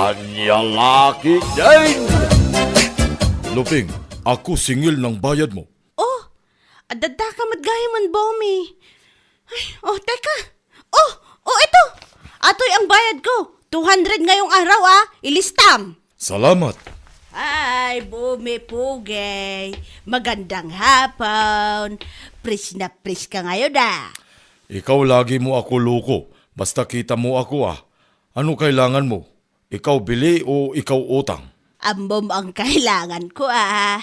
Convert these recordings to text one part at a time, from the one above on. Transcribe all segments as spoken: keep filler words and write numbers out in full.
Ania la ketdin? Luping, ako singil nang bayad mo. Oh, adda ka met gayamen, Bomi. Ay, oh, teka. Oh, oh, ito. Atoy ang bayad ko. Two hundred ngayong araw, ah. Ilistam. Salamat. Ay, Bomi Pugay. Magandang hapon. Pris na pris ka ngayon, ah. Ikaw lagi mo ako loko. Basta kita mo ako, ah. Ano kailangan mo? Ikaw bili o ikaw utang? Ammom ang kailangan ko, ah.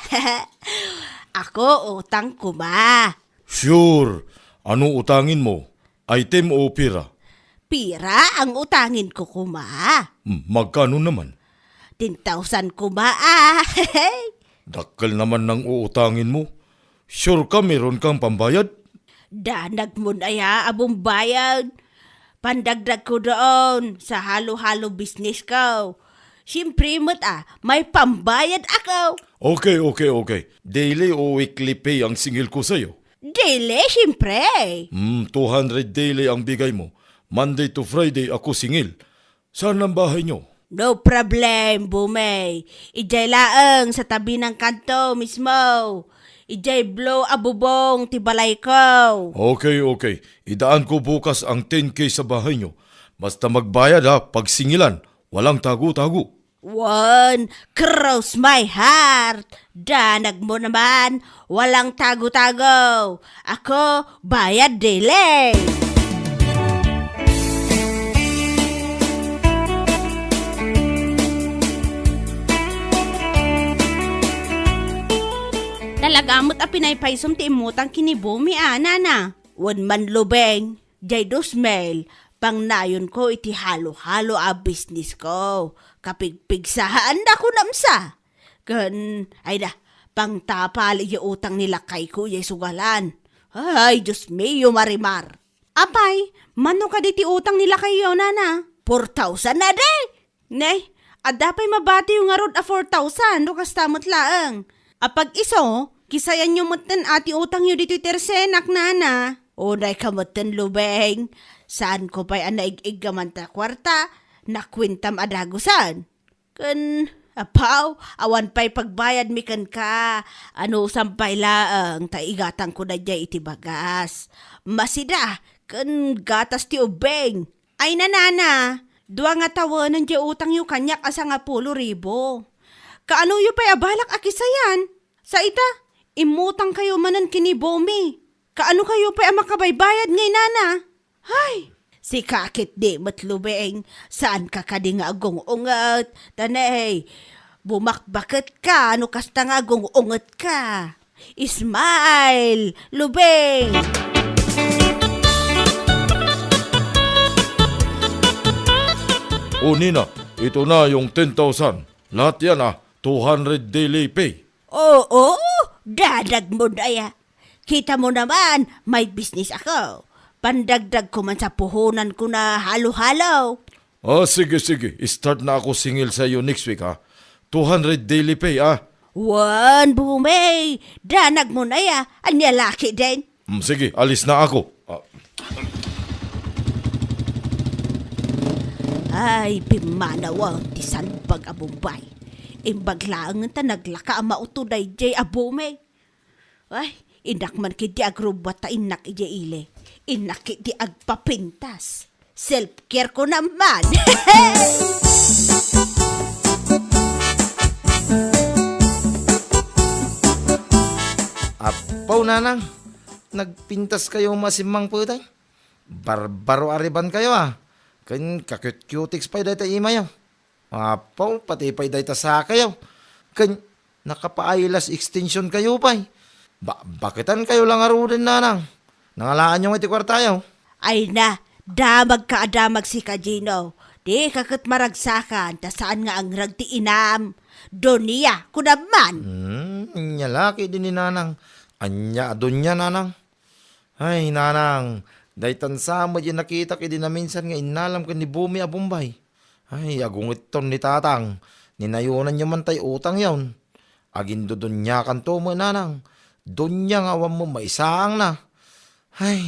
Ako, utang koma. Sure. Ano utangin mo? Item o pira? Pira ang utangin ko koma? Hmm, magkano naman? Ten thousand koma, ah. Dakkel naman nang uutangin mo. Sure ka meron kang pambayad? Danag mo na ya, abong bayad. Pandagdag ko doon sa halo-halo business ko. Siyempre met, ah, may pambayad ako. Okay, okay, okay. Daily o weekly pay ang singil ko sa'yo? Daily, siyempre. Hmm, two hundred daily ang bigay mo. Monday to Friday ako singil. Saan ang bahay nyo? No problem, Bumay. Idiay laeng sa tabi ng kanto mismo. Idiay Blue a bubong ti balay ko. Okay, okay. Idaan ko bukas ang ten K sa bahay nyo. Basta magbayad ha, pagsingilan. Walang tago-tago. One, cross my heart. Danag mo naman. Walang tago-tago. Ako, bayad dili. Talaga met a pinaypaysom ti immutang ken ni Bumi, a, nana? Wen man, Lubeng, jay dos mil, pangnayon ko iti halo-halo a business ko. Kapigpigsahaanna ko namsa. Ken, ay da, pangtapal iti utang ni lakayko iti sugalan. Ay, Dios mio, Marimar. Apay, mano kadi ti utang ni lakayyo, nana? Four thousand na di! Ne, adda pay mabatiyo ngarud a four thousand no kasta met laeng. Apag isu, kisayanyo metten a ti utangyo ditoy tersenak, nana. Unay ka metten, Lubeng. Saanko pay a naig-iggaman ta kuarta, nakuentam a dagusen. Ken, apaw, awan pay pagbayadmi kenka. Anusam pay laeng ta igatangko daydiay iti bagas. Masida, ken gatas ti ubbing. Ay, nanana, dua nga tawenan diay utangyo kaniak a sangapulo ribu. Kaanoyo pay a balak a kisayan? Sa ita, immutangkayo manen ken ni Bomi. Kaano kayo pay a makabaybayad ngay nana? Hay! Sika ketdi met, Lubeng, saanka kadi nga agung-unget? Ta ne, bumakbaketka no kasta nga agung-ungetka. Smile, Lubeng! O, Nina, ito na yung ten thousand. Lahat yan, ah, two hundred daily pay. Oo, danag mo na ya. Kita mo naman, may business ako. Pandagdag ko man sa puhunan ko na halo-halo. Ah, sige, sige. Start na ako singil sa iyo next week, ha? Two hundred daily pay, ah. Wan, Bumay! Danag mo na ya. Anya laki din. Mm, sige, alis na ako. Ah. Ay, pimanawa ti salbag a Bombay. Imbag laeng ta naglaka a mauto daydiay a Bumay. Ay, innak man ketdi agrubbat ta innak idiay ili. Innak ketdi agpapintas. Self-care ko naman. Apo, nanang, nagpintas kayo masimmang putay? Barbaro a riban kayo, ah. Ken ka-cute-cutex pay dayta imayo. Apo, pati pay dayta sakayo. Ken nakapaaylas extension kayo pay. Ba-, baketan kayo lang aruden, nanang. Nangalaanyo nga iti kuartayo. Ay na, damag ka a damag sika, Gino. Di ka ket maragsakan, ta saan nga angrag ti inam. Donia, kunam man. Hmm, anya laki din ni nanang. Anya a donia, nanang? Ay, nanang, daytan sa met diay nakitak idi naminsan nga innalam ken ni Bumi a Bombay. Ay, agungetton ni tatang, ninayonanyo man tay utang yon. Agindodoniakanto met, nanang. Donia nga awan met maisaangna. Ay,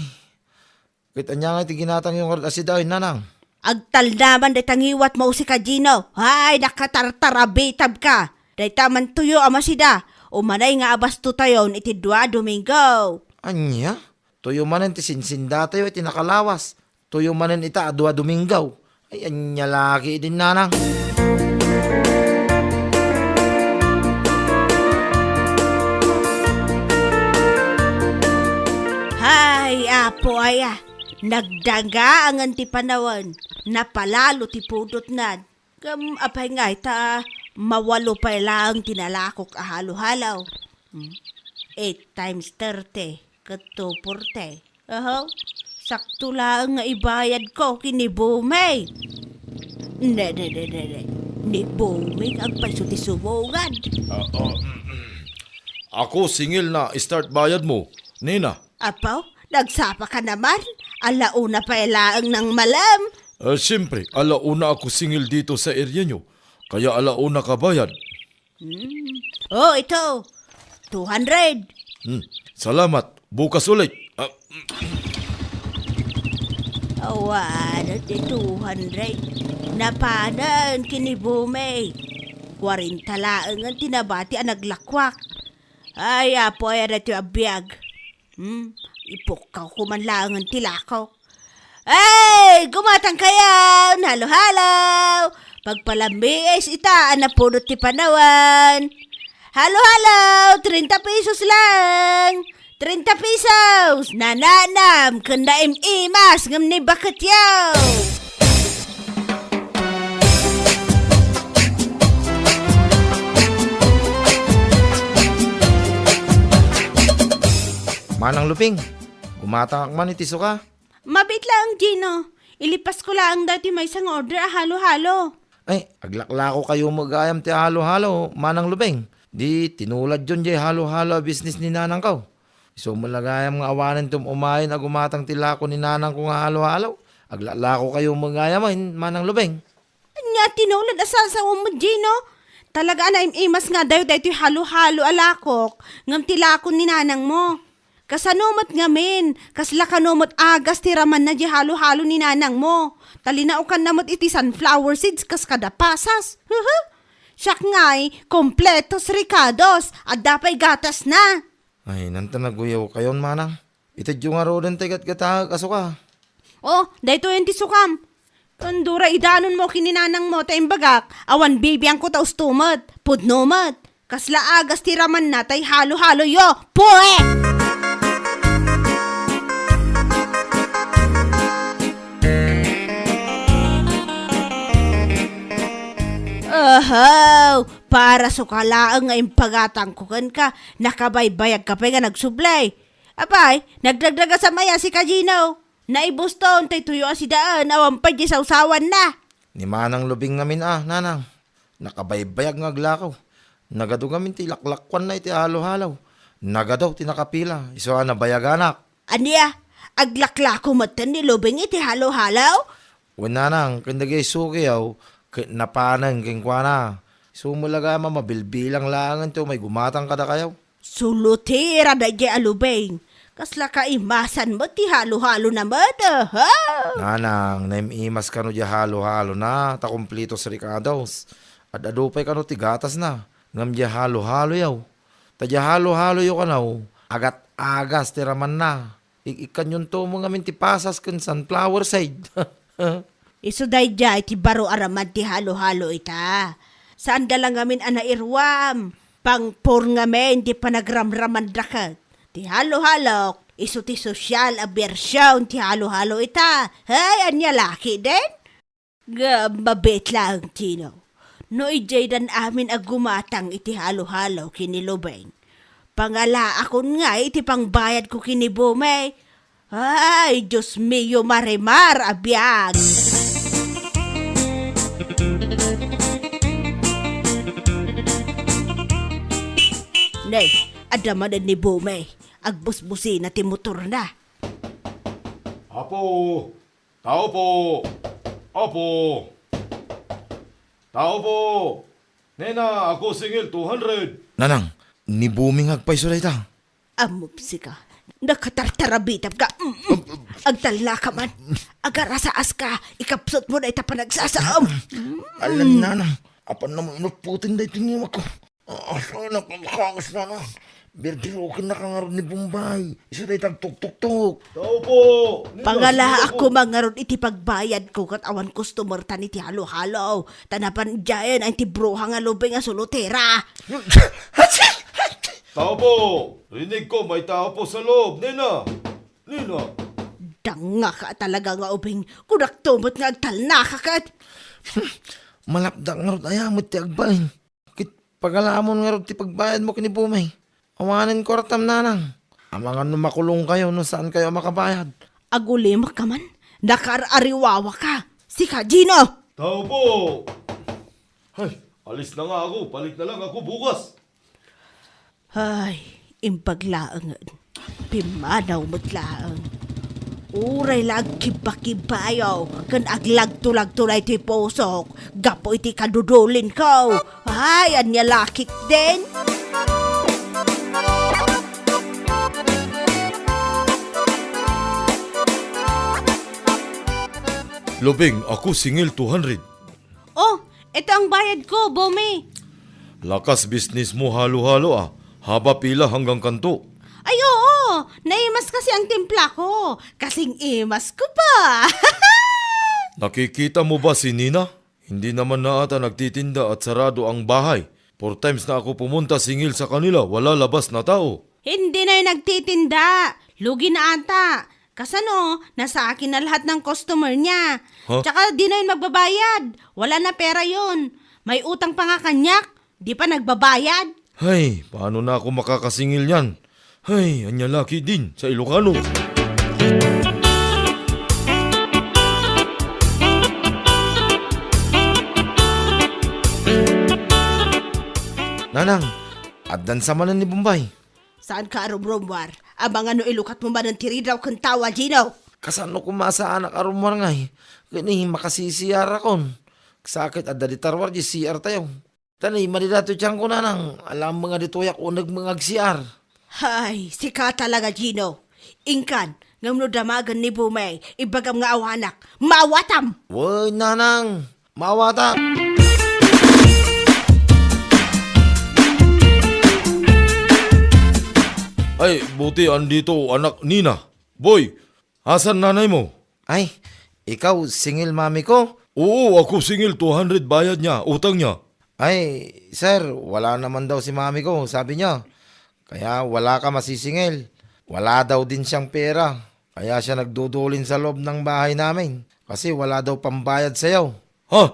ket ania nga iti ginatangyo ngarud a sida, ay, nanang? Agtalnaman dayta ngiwatmo, sika Gino. Ay, nakatartarabitab ka. Dayta man tuyo a masida. Umanay nga abastotayon iti dua a Domingo. Ania? Tuyo manen ti sinsindatayo iti nakalawas. Tuyo manen ita a dua Domingo. Ay, ania lagi din, nanang? Hay, Apo aya, nagdangaangan ti panawen, napalalo ti pudotnan. Ngem apay ngay ta mawalo pay laeng ti nalakok a halo-halo? Hmm? Eight times thirty ket two forty. Aho, sakto laeng nga ibayadko ken ni Buming. Ne, ne, ne, ne, ne. Ni Buming agpayso ti sumungad. Ah, ah, mm, mm. Ako, singil na start bayad mo, Nina. Apo, nagsapa ka naman? Ala una pay laeng nang malem. Eh, siyempre, ala una ako singil dito sa area nyo. Kaya ala una ka bayad. Hmm. Oh, ito. Two hundred. Hmm. Salamat. Bukas ulit. Ah, Awan, ti two hundred. Napanen ken ni Buming. Kwarenta laengen ti nabati a naglakwak. Ay, Apo, ay, adda ti abiag. Hmm, ipukkaw ko man laengen ti lakok. Ay, gumatang kayan! Halo-halo! Pagpalambiis ita a napudot ti panawen. Halo-halo! Treinta pesos lang! Treinta pesos! Nananam ken naim-imas ngem ni baketyo! Manang Luping, gumatangak man iti suka. Mabiit laeng, Gino. Ilipasko laeng daytoy maysa nga order a halo-halo. Ay, aglaklako kayo met gayam ti halo-halo, Manang Lubeng. Di tinuladyon jay halo-halo a business ni nanangko. Isu met la gayam nga awanen ti um-umayen a gumatang ti lako ni nanangko nga halo-halo. Aglaklako kayo met gayam, Manang Lubeng. Ania ti nulad a sasawem met, Gino? Talaga a naim-imas nga adayo daytoy halo-halo a lakok, ngem ti lako ni nanangmo. Kasano met ngamin? Kasla kano met agas ti ramanna diay halo-halo ni nanangmo? Ta linaokanna met iti sunflower seeds kas kada pasas. Huhu! Siak ngay, kompletos rekados, adda pay gatasna. Ay, nanta naguyawkayon, manang. Itedyo ngaruden ti gatgataek a suka. Oh, daytoyen ti sukam. Ken dura idanonmo ken ni nanangmo ta imbagak, awan bibiangko ta usto met, pudno met. Kasla agas ti ramanna tay halo-haloyo. Pue! Ahaw! Para suka laeng nga impagatangko kenka, nakabaybayagka pay nga nagsublay. Apay, nagdagdagasam aya sika, Gino? Naibuston tay tuyo a sidaen, awan pay diay sawsawanna. Ni Manang Lubing ngamin a, nanang. Nakabaybayag nga aglakaw. Nagadu ngamin ti laklakuanna iti halo-halo. Nagadu ti nakapila, isu a nabayaganak. Ania? Aglaklako metten ni Lubing iti halo-halo? Wen, nanang, ken dagiti sukiyo, ket napanen kenkuana. Isu met la gayam a mabilbilang laengen ti umay gumatang kadakayo. Sulutira daydiay a Lubing. Kasla kaimasan met ti halo-halona met, aha! Nanang, naim-imas kano diay halo-halona, ta kompletos rekados. Ad-adu pay kano ti gatasna, ngem diay halo-haloyo. Ta diay halo-haloyo kano, agat-agas ti ramanna. Ik-ikkanyonto met ngamin ti pasas ken sunflower seed. Isu daydiay ti baro a raman ti halo-halo ita. Saanda la ngamin a nairuam. Pangpor ngamin ti panagramramanda ket. Ti halo-halok, isu ti sosyal a bersion ti halo-halo ita. Hay, ania la ketdin? Ngem mabiit laeng, Gino. No idiay dan amin a gumatang iti halo-halo ken ni Lubeng, pangalaakon ngay iti pangbayadko ken ni Bumey. Ay, Dios mio, Marimar a biag! Ne, adda manen ni Bumey. Agbusbusina ti motorna. Apo! Tao po! Apo! Tao po! Nena, ako singil two hundred. Nanang, ni Buming agpayso dayta. Ammom sika, Nakatartarabitab ka. Mm, mm. Agtalna ka man. Agarasaas ka. Ikapsut mo na ita panagsasaam. Alam, Nanang. Apan na mo inuputin da iti ngiwak ko. Ah, asa na pagkakas, Nanang? Birdiroken na ka ngarud ni Bombay. Isu da itagtuktuktok. Tao po! Nina, Pangalaak sino po? Ko man ngarud iti pagbayad ko kat awan customer tan iti halo-halo. Ta napan diayen ay ti bruha nga lubing nga sulotera. Tao po! Rinig ko, may tao po sa loob, Nina! Nina! Danga ka talaga nga ubing. Kunak to met nga agtalna ka ket. Malapda ngarud aya met ti agbain. Ket pagalamon ngarud ti pagbayad mo ken ni Bumay. Awanen kuartam, Nanang. Amangan no makulong kayo no saan kayo a makabayad. Agulimek ka man. Nakaar-ariwawa ka. Sika, Gino! Tao po! Ay, alis na nga ako. Balik na lang ako bukas. Ay, imbag laeng. Pimmanaw met laeng. Uray la agkibba-kibbayo ken aglagto-lagto na iti pusok gapu iti kadudulin ko. Ay, ania lakik din? Lubing, ako singil two hundred. Oh, ito ang bayad ko, Bomi. Lakas bisnis mo halo-halo, ah. Haba pila hanggang kanto? Ay, oo. Naimas kasi ang timpla ko. Kasing imas ko pa. Nakikita mo ba si Nina? Hindi naman na ata nagtitinda at sarado ang bahay. Four times na ako pumunta singil sa kanila, wala labas na tao. Hindi na yung nagtitinda. Lugi na ata. Kasano, nasa akin na lahat ng customer niya. Ha? Tsaka di na yun magbabayad. Wala na pera yun. May utang pa nga kanyak. Di pa nagbabayad. Hay, paano na ako makakasingil niyan? Hay, anya laki din sa Ilocano. Nanang, addan sa manen ni Bombay. Saan ka arumrumwar? Amangan no ilukat mo manen ti ridaw ken tawa, Gino. Kasano koma saanak arumwar ngay? Kani makasisiarakon. Sakit adda di tarwar di C R tayo. Tani, madi datoy tiyanko, Nanang. Alam nga ditoyak uneg nga ag-C R. Hay, sika talaga, Gino. Inkan, ngem no damagen ni Bumay, ibagam nga awanak, maawatam! Wen, Nanang, maawatak! Ay, buti andito, anak Nina. Boy, asan nanay mo? Ay, ikaw, singil mami ko? Oo, ako singil, two hundred bayad niya, utang niya. Ay, sir, wala naman daw si mami ko, sabi niya. Kaya wala ka masisingil. Wala daw din siyang pera. Kaya siya nagdudulin sa loob ng bahay namin. Kasi wala daw pambayad sayo. Ha?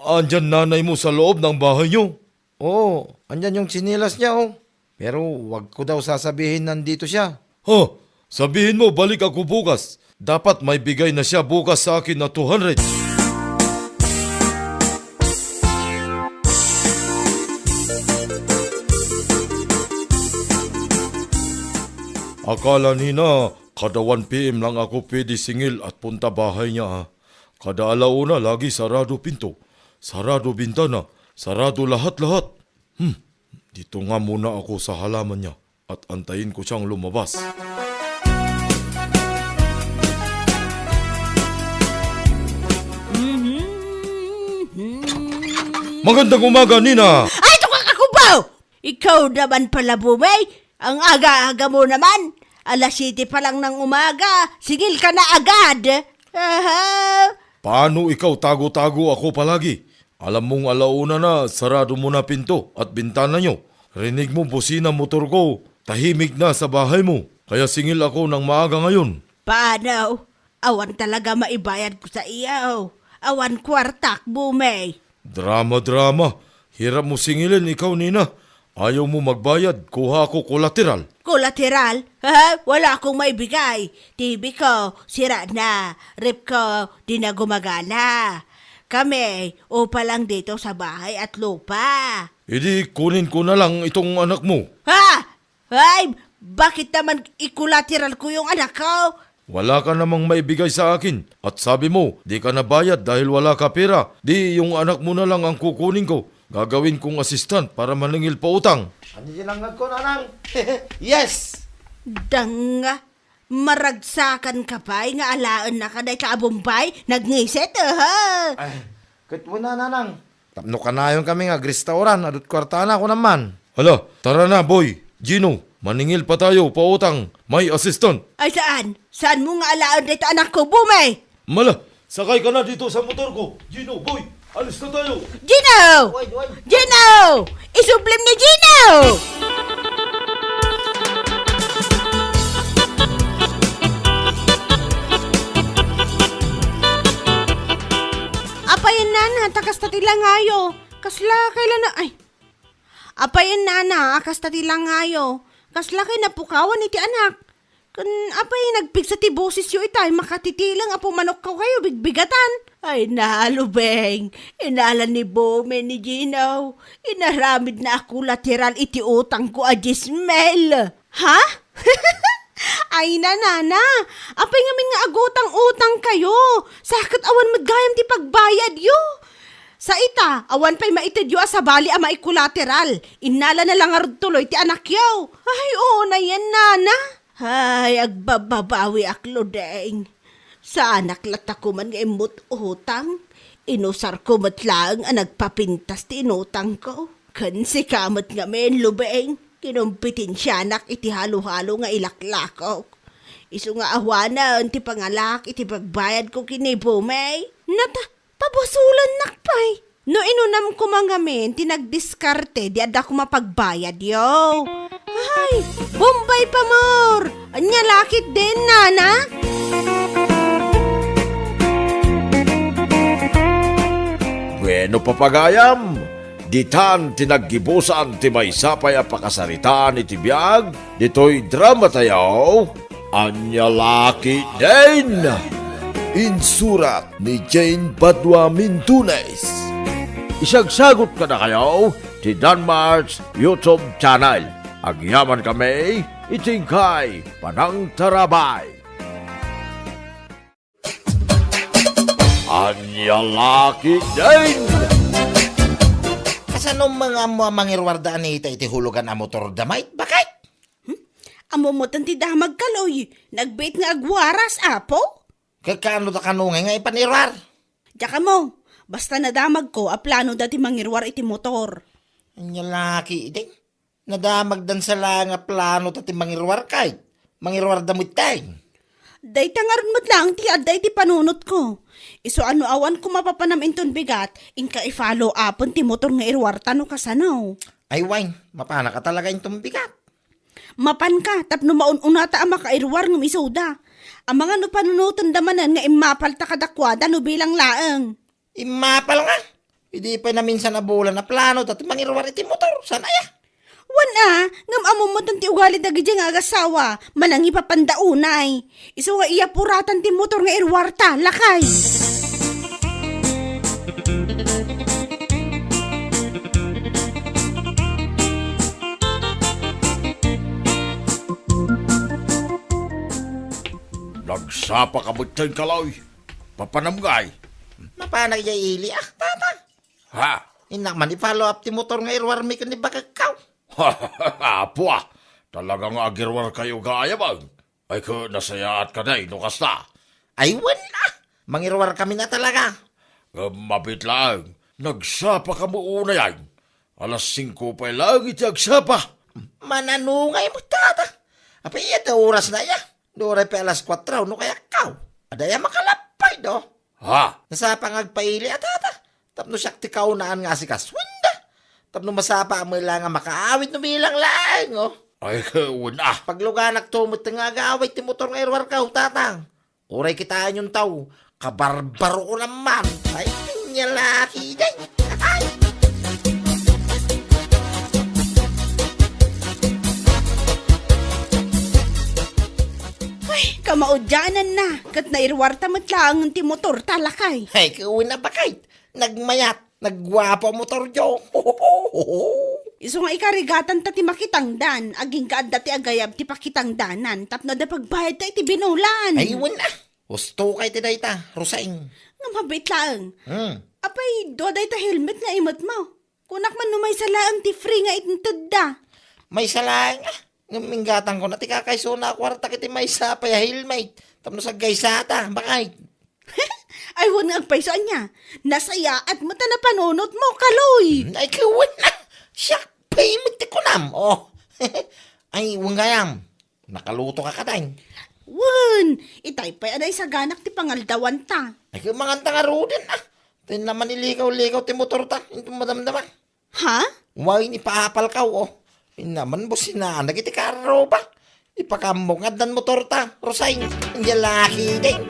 Andyan nanay mo sa loob ng bahay niyo? Oo, andyan yung tsinelas niya, oh. Pero wag ko daw sasabihin nandito siya. Huh, sabihin mo, balik ako bukas. Dapat may bigay na siya bukas sa akin na two hundred. Akala nina, kada one P M lang ako pwede singil at punta bahay niya, ah. Kada alauna, lagi sarado pinto, sarado bintana, sarado lahat-lahat. Hmm, dito nga muna ako sa halaman niya at antayin ko siyang lumabas. Magandang umaga, Nina! Ay, tukang ako ba? Ikaw naman pala, Bumay. Ang aga-aga mo naman. Alas siyete pa lang ng umaga, singil ka na agad. Aha. Paano ikaw tago-tago ako palagi? Alam mong alauna na, sarado mo na pinto at bintana niyo. Rinig mo busina motor ko, tahimik na sa bahay mo. Kaya singil ako ng maaga ngayon. Paano? Awan talaga maibayad ko sa iyo. Awan kwartak, Bumay. Drama-drama. Hirap mo singilin ikaw, Nina. Ayaw mo magbayad, kuha ako kolateral. Kolateral? Ha? Wala akong maibigay. T V ko, sira na. Ref ko, di na gumagana. Kami, upa lang dito sa bahay at lupa. Idi, kunin ko na lang itong anak mo. Ha? Ay, bakit naman ikolateral ko yung anak ko? Wala ka namang maibigay sa akin. At sabi mo, di ka nabayad dahil wala ka pera. Di yung anak mo na lang ang kukunin ko. Gagawin kong assistant para maningil pautang. Ano yung langag ko, Nanang? Yes! Danga, maragsakanka pay nga alaennaka dayta a Bombay? Nagngiset, aha! Ay, ket wen a, nanang. Tapno kanayonkami nga agrestauran, adut kuartana, kunam man. Hala, tara na, Boy, Gino, maningil pa tayo, pautang, may assistant. Ay, saan? Saanmo nga alaen dayta anakko, Bombay? Mala, sakay ka na dito sa motor ko. Gino, Boy, alis na tayo. Gino! Wait, wait. Gino! Isublim ni Gino! Apay, nana, ta kasta ti langayo. Kasla kay la na, ay. Apay, nana, a kasta ti langayo. Kasla kay napukawan iti anak. Ken apay nagpigsa ti bosesyo itay, makatitileng a pumanokkaw kayo bigbigatan. Ay, nalubeng. Inalan ni Bome ni Gino. Inaramidna a kolateral iti utangko a dies mil. Ha? Ay, nanana. Apay ngamin nga agutang-utang kayo? Sa ket awan met gayam ti pagbayadyo. Sa ita, awan pay maitedyo a sabali a maikolateral. Innala na la ngarud tuloy ti anakyo. Ay, oo na yan, nana. Ay, agbababawiak, Ludeng. Saanak latta koman nga immut utang. Inusarko met laeng a nagpapintas ti inutangko. Ken sika met ngamin, Lubeng, kinumpetensianak iti halo-halo nga ilaklakok. Isu nga awanen ti pangalak iti pagbayadko ken ni Bumey. Nata, Pabasolannak pay. No inunam koma ngamin ti nagdiskarte, di adda koma pagbayadyo. Ay, Bombay Pamor! Ania la ketdin, nana? Bueno, papagayam, ditan ti naggibusan ti maysa pay a pakasaritaan iti biag ditoy dramatayo. Ania la ketdin? Insurat ni Jane Badua Mintunes. Isagsagot kadakayo ti Danmar's YouTube channel. Agyamankami iti inkay panangtarabay. Ania la ketdin? Kasano nga ammo a mangiruarda Anita iti hulugan a motorda, Mait, baket? Hmm? Ammom met ti damagka, Loy. Nagbiit nga agwaras, apo. Ket kaano da kano ngay nga ipaniruar? Diak ammo. Basta nadamagko a planoda ti mangiruar iti motor. Ania la ketdin? Nadamagdan sa la nga planoda ti mangiruar kay mangiruarda met tay. Dayta ngarud met laeng ti adda iti panunotko. Isu a no awan koma papanam inton bigat, inka i-follow upen ti motor nga iruarta no kasano. Ay, wen, mapanak a talaga inton bigat. Mapanka, tapno maun-unata a makairuar ngem isuda. Amangan no panunotenda manen nga immapalta kadakuada no bilang laeng. Immapal nga. Idi pay naminsan a bulan a planoda ti mangiruar iti motor. Saan aya? Wen a, ngem ammom met ti ugali dagidiay nga agasawa, manangipapanda unay. Isu nga iyapuratan ti motor nga iruarta, lakay. Nagsapa ka met, Kaloy. Papanam ngay? Mapanak idiay ili, ah, tata. Ha? Innak man i-follow up ti motor nga iruarmi ken ni bakekko. Apo, ah. Talaga nga agiruar kayo gayam, ah. Ay, ket nasayaat ka, day, no kasta. Ay, wen, ah. Mangiruar kami na talaga. Ngem mabiit laeng, nagsapa ka mo unay, ay. Alas singko pay laeng iti agsapa. Mananungay mo, tata. Apay, iya ti oras na iya. Duray pay alas kuatro, no kayat kaw. Adda iya makalapay, do. Ha? Nasapa nga agpaili a tata. Tapno siak ti kaunaan nga asikasuenda. Tapno masapa a mela nga makaawid no bilang laeng, oh. Ay, wen a. Pagluganak to met nga agawid ti motor nga iruar kaw, tatang. Uray kitaenyon taw, kabarbaro ko naman. Ay, nia la ketdin. Ay! Ay, kamaudiananna, ket nairuarta met laeng ti motorta, lakay. Ay, ket wen a, baket. Nagmayat, nagguapo a motoryo. Isu nga ikarigatanta ti makitangdan, agingga adda ti agayab ti pakitangdanan, tapno adda pagbayadta iti binulan. Ay, wen a. Husto kay ti dayta, Roseng. Nga mabiit laeng. Hmm. Apay, dua dayta helmet nga imetmo. Kunak man no maysa laeng ti free nga intedda. Maysa laeng, ah. Ngem inggatangkon a ti kakaysona a kuarta ket ti maysa pay a helmet. Tapno saggaysata, bakay. Ay, wen nga agpayso ania. Nasayaat met a napanunotmo, Kaloy. Hmm, ay, ket wen na. Siak pay met ti kunam. Oh. Ay, wen gayam. Nakaluto ka kadi. Wen, itay pay a naisaganak ti pangaldawanta. Ay, ket manganta ngaruden, ah. Tay naman ilikaw-likaw ti motorta. Inton madamdama. Ha? Wen, ipaapalkaw, oh. Inna man businaan dagiti karro ba? Ipakaammo nga addan motorta, Roseng. Ania la ketdin.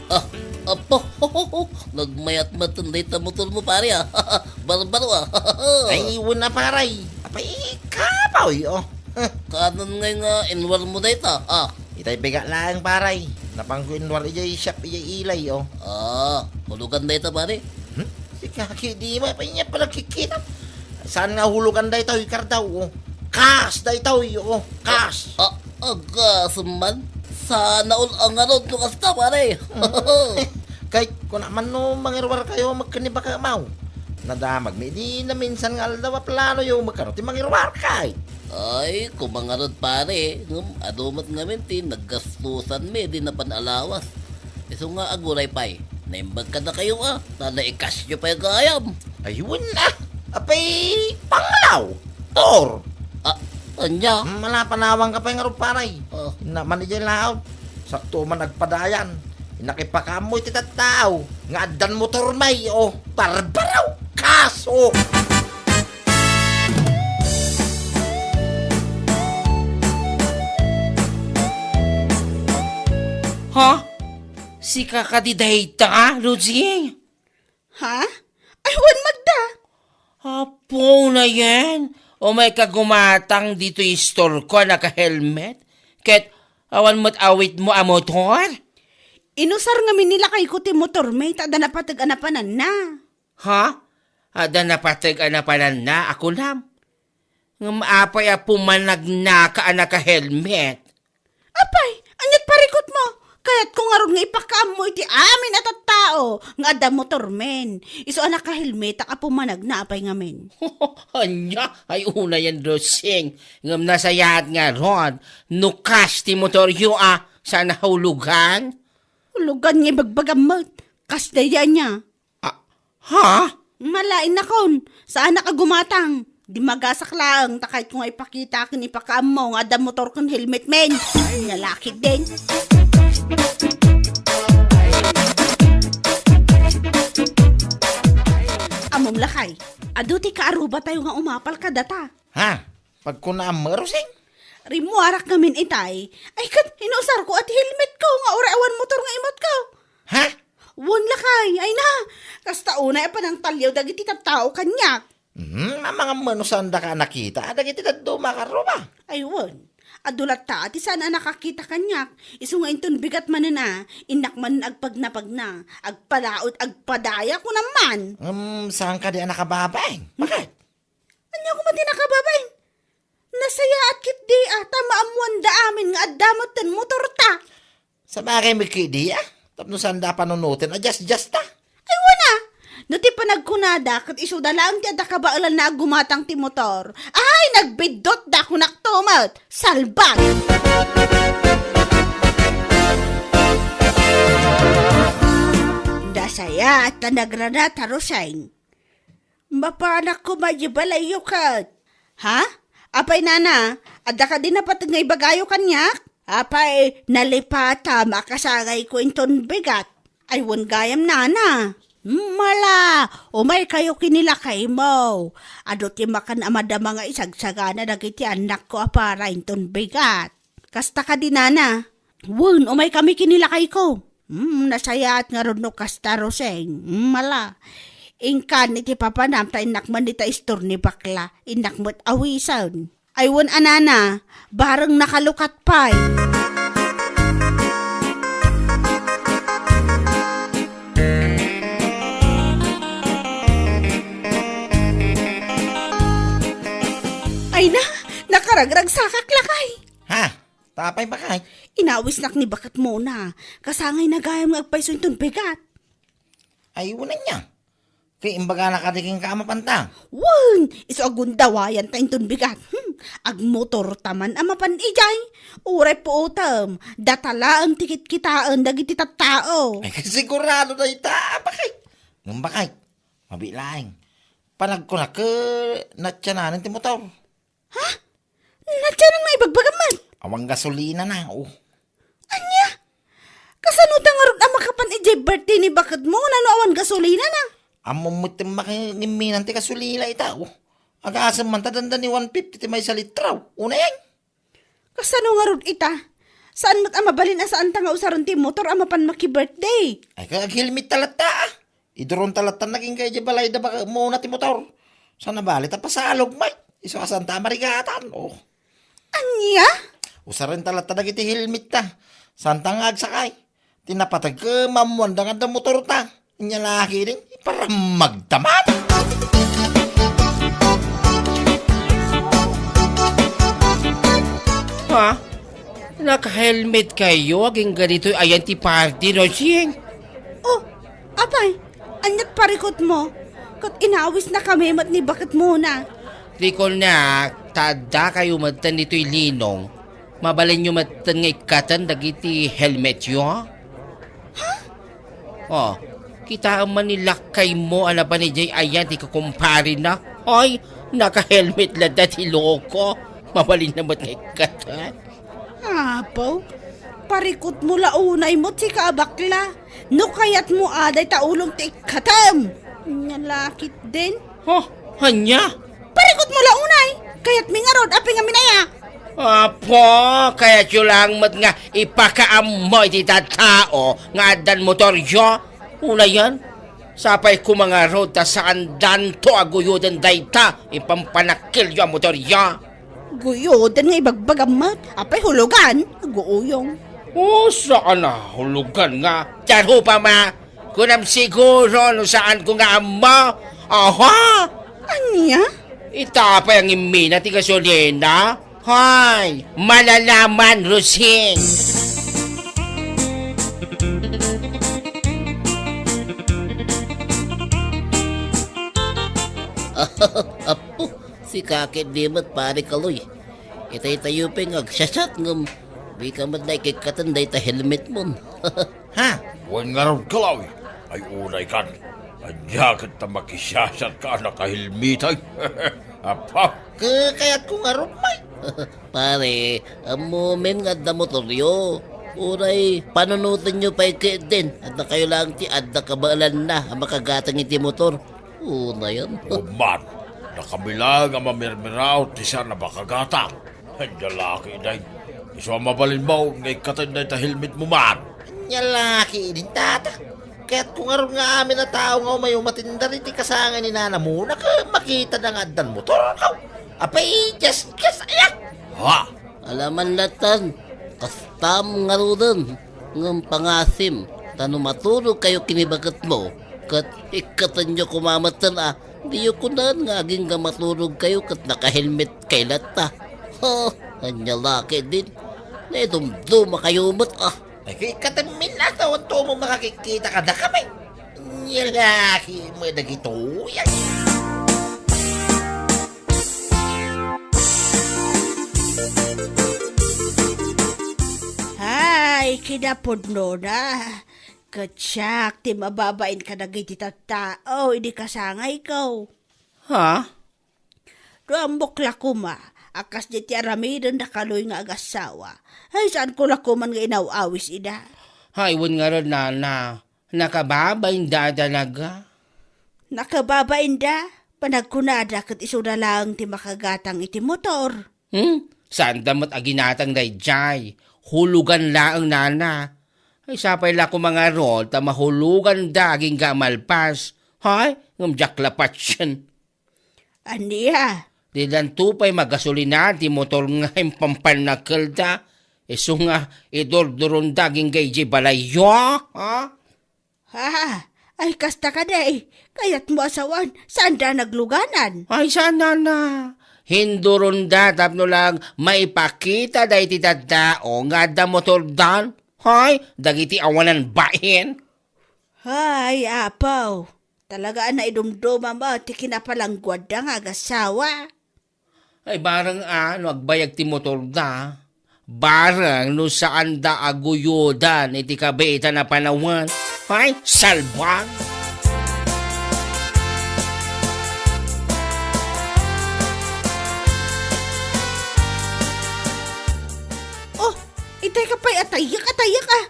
Ah, apo, nagmayat met dayta motormo, pare, ah. Barbaro, ah. Ay, wen a, pare. Apay, kapoy, oh. Kanan ngay nga inwarmo dayta, ah. Itay bigat laeng, pare. Napanko inwar idiay shop idiay Ilay, oh. Ah, hulugan dayta, pare. Hmm? Sika, ketdi mo, apay ania panagkikita? Saan nga hulugan daytoy, Kardaw, oh? Kas daytoy, oh. Kas. Ah, aga, summan. Sana all a ngarud no kasta, pare. Kay, kuna man no mangiruar kayo, magkani baka maw. Nadamag mi, di na minsan nga aldaw a plano yo, magkano ti mangiruar kay? Ay, kumangarod, pare, ngem adu met ngamin ti naggastusan mi, di napan alawas. Isu nga aguray pay, naimbag kadakayo a, ta naikasyo pay gayam. Ay, wen a. Apay, pangalaw. Tor. Ah, ania? Hmm, mala, panawang ka pay ngarud, pare. Oh. Naman idiay laot. Sakto man agpadayan. Innak ipakaammo iti tattao nga addan motor may, oh, barbaro. Kaso. Ha? Sika kadi dayta, Lucy? Ha? Ay, wen, Magda. Apo na yan. Umay ka gumatang ditoy istorko a naka-helmet. Ket awan met awitmo a motor? Inusar ngamin ni lakayko ti motor, may ta adda napateg a napananna. Ha? Adda napateg a napananna, a kunam? Ngem apay a pumanagnaka a naka-helmet? Apay, aniat parikutmo? Kayatko ngarud nga ipakaammo iti amin a tattao nga adda motormen. Isu a nakahelmetak a pumanagna apay ngamin. Ania? Ay, unayen, Rosing. Ngem nasayaat ngarud no kas ti motoryo a saan a hulugan? Hulugan nga ibagbagam met. Kas daydi ania? Ah, ha? Mala, innakon, saanak a gumatang. Dimagasak laeng, ta kayatko nga ipakita ken ipakaammo nga adda motor ken helmet men. Ania la ketdin. Ammom lakay, adu ti kaarubatayo nga umapal kadata. Ha? Pagkunaam, Rosing? Rimmuarak ngamin itay. Ay, ket inusarko a ti helmetko nga uray awan motor nga imutko. Ha? Wen lakay, ay na. Kasta unay a panangtaliaw dagiti tattao kaniak. Hmm, amangan met no saandaka a nakita dagiti dadduma a karro ba? Ay, wen. Adu latta ti saan a nakakita kaniak. Isu nga inton bigat manen a, innak manen agpagnapagna. Agpalaod, agpadaya, kunam man. Hmm, saan kadi a nakababain? Bakit? Ania koma ti nakababain? Nasayaat ketdi a, ta maammoanda amin nga adda metten motorta. Sabagay met ketdi a, tapno saanda a panunoten a diasdiasta. Ay, wen a! No ti panagkunada, ket isuda laeng ti adda kabaelanna a gumatang ti motor. Ay, nagbiddutda, kunakto met! Salbag! Nasayaat ta nagrana, Taruseng. Mapanak koma idiay balayyo ket. Ha? Apay, nana, adda kadi napateg nga ibagayo kaniak? Apay, nalipatam a kasangayko inton bigat. Ay, wen gayam, nana. Mala, umaykayo ken ni lakaymo. Adu ti makan a madama nga isagsagana dagiti annakko a para inton bigat. Kasta kadi, nana? Wen, umaykami ken ni lakayko. Hmm, nasayaat ngarud no kasta, Roseng. Hmm, mala. Inkan iti papanam ta innak man dita istor ni bakla. Innak met awisen. Ay, wen a, nana, bareng nakalukat pay. Ay na, nakaragragsakak lakay. Ha? Tapay bakay? Inawisnak ni baket Mona. Kasangayna gayam nga agpayso inton bigat. Ay, wen ania. Ket imbagana kadi kenka a mapanta? Wen, isu a gundawayanta inton bigat. Hmm, agmotorta man a mapan idiay. Uray puotem, data laeng ti kitkitaen dagiti tattao. Ay, sigurado dayta, bakay. Ngem bakay, mabiit laeng. Panagkunak, natiananen ti motor. Ha? Natianan nga ibagbagam met? Awan gasolinana, o. Ania? Kasano ta ngarud a makapan idiay birthday ni baketmo, no awan gasolinana? Ammom met ti makangimminan ti gasolina ita, o. Agasem man ta dandani one fifty ti maysa litro. Unayen. Kasano ngarud ita? Saan met a mabalin a saanta nga usaren ti motor a mapan maki-birthday? Ay, ka-, aghelmet ta latta, a. Iduronta latta nagingga idiay balayda baketmona ti motor. Saan a bale ta pasalog met. Isu a saanta a marigatan. Oh. Ania? Usarenta latta dagiti helmetta. Saanta nga agsakay. Ti napateg ket maammoanda nga adda motorta. Ania la ketdin, iparammagta man. Ha? Naka-helmet kayo agingga ditoy ayan ti party, Rosing? Oh, apay, ania't parikutmo? Ket inawisnakami met ni baketmona. Rikolnak, ta addakayo metten ditoy linong. Mabalinyo metten nga ikkaten dagiti helmetyo? Ha? Oh, kitaem man ni lakkaymo a napan idiay ayan ti kukumparena. Ay, naka-helmet latta ti loko. Mabalinna met nga ikkaten. Apo, parikutmo la unay met sika a bakla. No kayatmo a dayta ulom ti ikkatem. Ania la ketdin? Huh, ania? Parikutmo la unay. Kayatmi ngarud a pingaminayak. Apo, kayatyo lang met nga ipakaammo iti tattao nga addan motoryo. Unayen, sapay koma ngarud ta saandanto a guyoden dayta impampanakkelyo a motoryo. Guyoden nga ibagbagam met. Apay hulugan? Aguuyong. Oh, saan a hulugan nga? Ti arupam a, kunam siguro no saanko nga ammo. Aha! Ania? Ita pay a ngimmina ti gasolina? Hay, malalaman, Rosing! Apo, sika ketdi met, Pare Kaloy. Itaytayo pay nga agsiasat ngem dika met la ikikkaten dayta helmetmon. Ha? Wen ngarud, Kaloy. Ay, unay kan. Ania ket ta makisiasat ka a nakahelmetay? Apa? Ka-, kayatko ngarud met. Pare, ammomin nga adda motoryo. Uray, panunotenyo pay ketdin. Adda kayo lang ti adda kabaelanna a makagatang iti motor. Unayen. Wen man, dakami laeng a mamirmiraw ti saan a makagatang. Ania la ketdin. Isu a mabalinmo nga ikkaten dayta helmetmo man. Ania la ketdin, tata. Kayatko ngarud nga amin a tao nga umayo matindar iti kasangay ni nanamona ket makitada nga addan motor. Aw, apay, just, just, ayak! Ha? Alaman latan, kastam ngaruden, ngem pangasim, ta no maturog kayo ken ni baketmo, ket ikkatenyo koma metten a, diyo kunan nga agingga maturog kayo ket nakahelmet kay latta. Ha, ania la ketdin, naidumduma kayo met a. Ay, kay ikkatenmin la, ta awan to mo makakikita kadakami. Ania la ketdin dagitoy. Hay, kinapudnona. Ket siak ti mababain kadagiti tattao idi kasangayko. Ha? No ammok la koma a kasdi ti aramiden da Kaloy nga agassawa, ay, saanko la koman nga inaw-awis ida. Hay, wen ngarud, nana, nakababainda a talaga. Nakababainda? Panagkunada ket isuda laeng ti makagatang iti motor. Hmm? Saanda met a ginatang daydiay. Hulugan laeng, nana. Ay, sapay la koma ngarud ta mahuluganda agingga a malpas. Hay, ngem diak la patien. Ania? Didanto pay magasolina ti motor nga impampanakkelda. Isu nga idurduronda agingga idiay balayyo, ha? Ha? Ay, kasta kadi. Kayatmo a sawen, saanda nagluganan? Ay, saan, nana. Hinduronda tapno lang maipakita daydi tattao nga adda motordan. Hay, dagiti awanan bain. Hay, apaw. Talaga a naidumduma met ti kinapalangguadda nga agasawa. Ay, bareng a no agbayag ti motorda, bareng no saanda a guyodan iti kabiitan a panawen. Ay, salbag! Oh, itay ka pay, atayek, atayek, ah.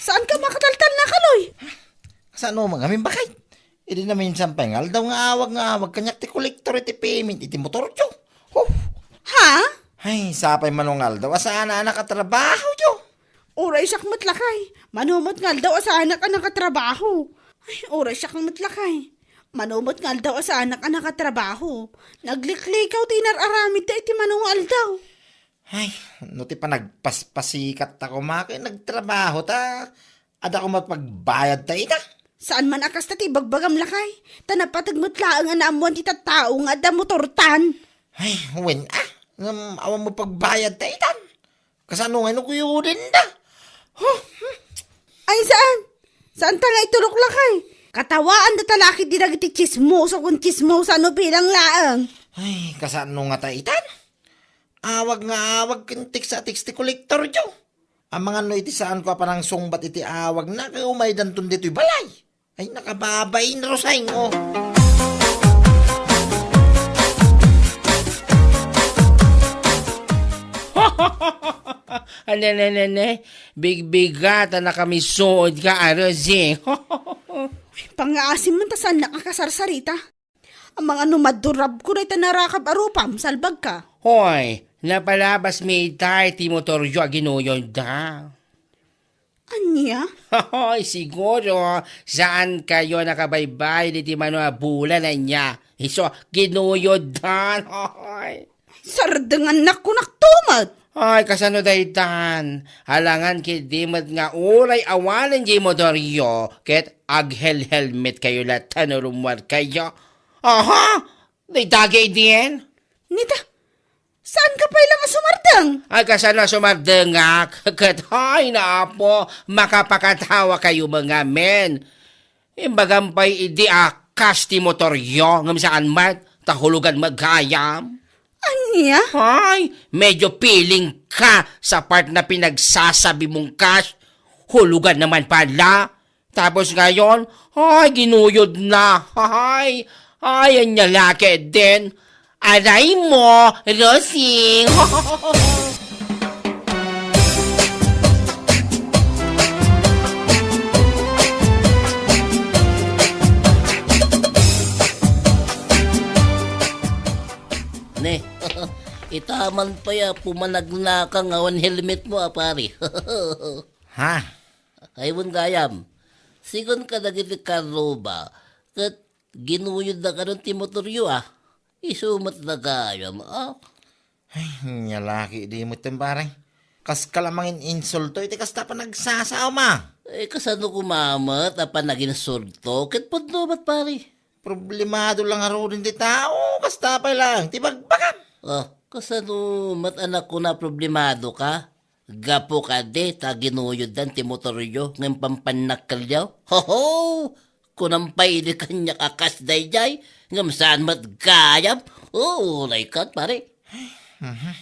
Saan ka makataltal na, Kaloy? Saan mo ngamin bakay? Idi naminsan pay nga aldaw nga awag nga awag kaniak ti kolektor iti payment iti motoryo. Huh! Ha? Ay, sapay mano nga aldaw a saan a nakatrabahoyo. Uray siak met lakay. Mano met nga aldaw a saanak a nakatrabaho. Ay, uray siak met lakay. Mano met nga aldaw a saanak a nakatrabaho. Nagliklikaw ti inar-aramidda iti mano nga aldaw. Ay, no ti panagpaspasikat ta koma ket nagtrabaho ta, adda koma pagbayad ta ita. Saan man a kasta ti ibagbagam lakay, ta napateg met laeng a naammoan ti tattao nga adda motortan. Ay, wen a, ngem awan mo pagbayad ta itan. Kasano ngay no kuyuden da? Huh? Ay, saan? Saan ta nga itulok lakay? Katawaan da talakit di dagiti chismoso kun chismosa no bilang laeng. Ay, kasano nga ta itan? Awag nga awag ken text a text ti kolektoryo. Amangan no iti saanko a panangsungbat iti awagna, ket umaydanton ditoy balay. Ay, nakababain, Roseng, oh. Ane, ne, ne, ne. Bigbigat a nakamisood ka, Roseng. Pangngaasim man ta saan nakasarsarita. Amangan no madurabko dayta narakab a rupam, salbagka. Hoy, napalabas mi itay ti motoryo a ginuyodda. Ania? Hoy, siguro, saan kayo nakabaybay iti mano a bulan ania. Isu, ginuyoddan. Hoy. Sardengannak kunak tumet. Ay, kasano daytan? Alangan ket di met nga uray awanen di motoryo, ket aghelhelmet kayo latta no rummuar kayo. Aha! Dayta gayden? Nita, saan ka pay lang a sumardeng? Ay, kasano a sumardengak? Ket, ay, naapo, makapakatawa kayo mga men. Imbagam pay idi a kas ti motoryo, ngem saan met, ta hulugan met gayam. Ania? Ay, medyo feeling ka sa part na pinagsasabi mong kas. Hulugan naman pala. Tapos ngayon, ay, ginuyod na. Ay, ay, ania la ketdin. Aray mo, Rosing. Ne, itaman pay a pumanagnaka nga awan helmet mo, a pare. Ha? Ay, wen gayam. Sigun kadagiti karruba, ket ginuyodda kadon ti motoryo, a. Isu met la gayam, a. Ay, ania la ketdi met, pare. Kaska la mangin-insulto iti kasta a panagsasaom, a. Eh, kasano koma met a panaginsulto ket pudno met, pare? Problemado la ngaruden ti tao, kasta pay laeng ti bagbagam. Ah, kasano met a nakuna problemadoka? Gapu kadi ta ginuyoddan ti motoryo ngem pampannakkelyo? Hoho! Kunam pay idi kaniak a kas daydiay, ngem saan met gayam. Oh, uray ket, pare. Mhm.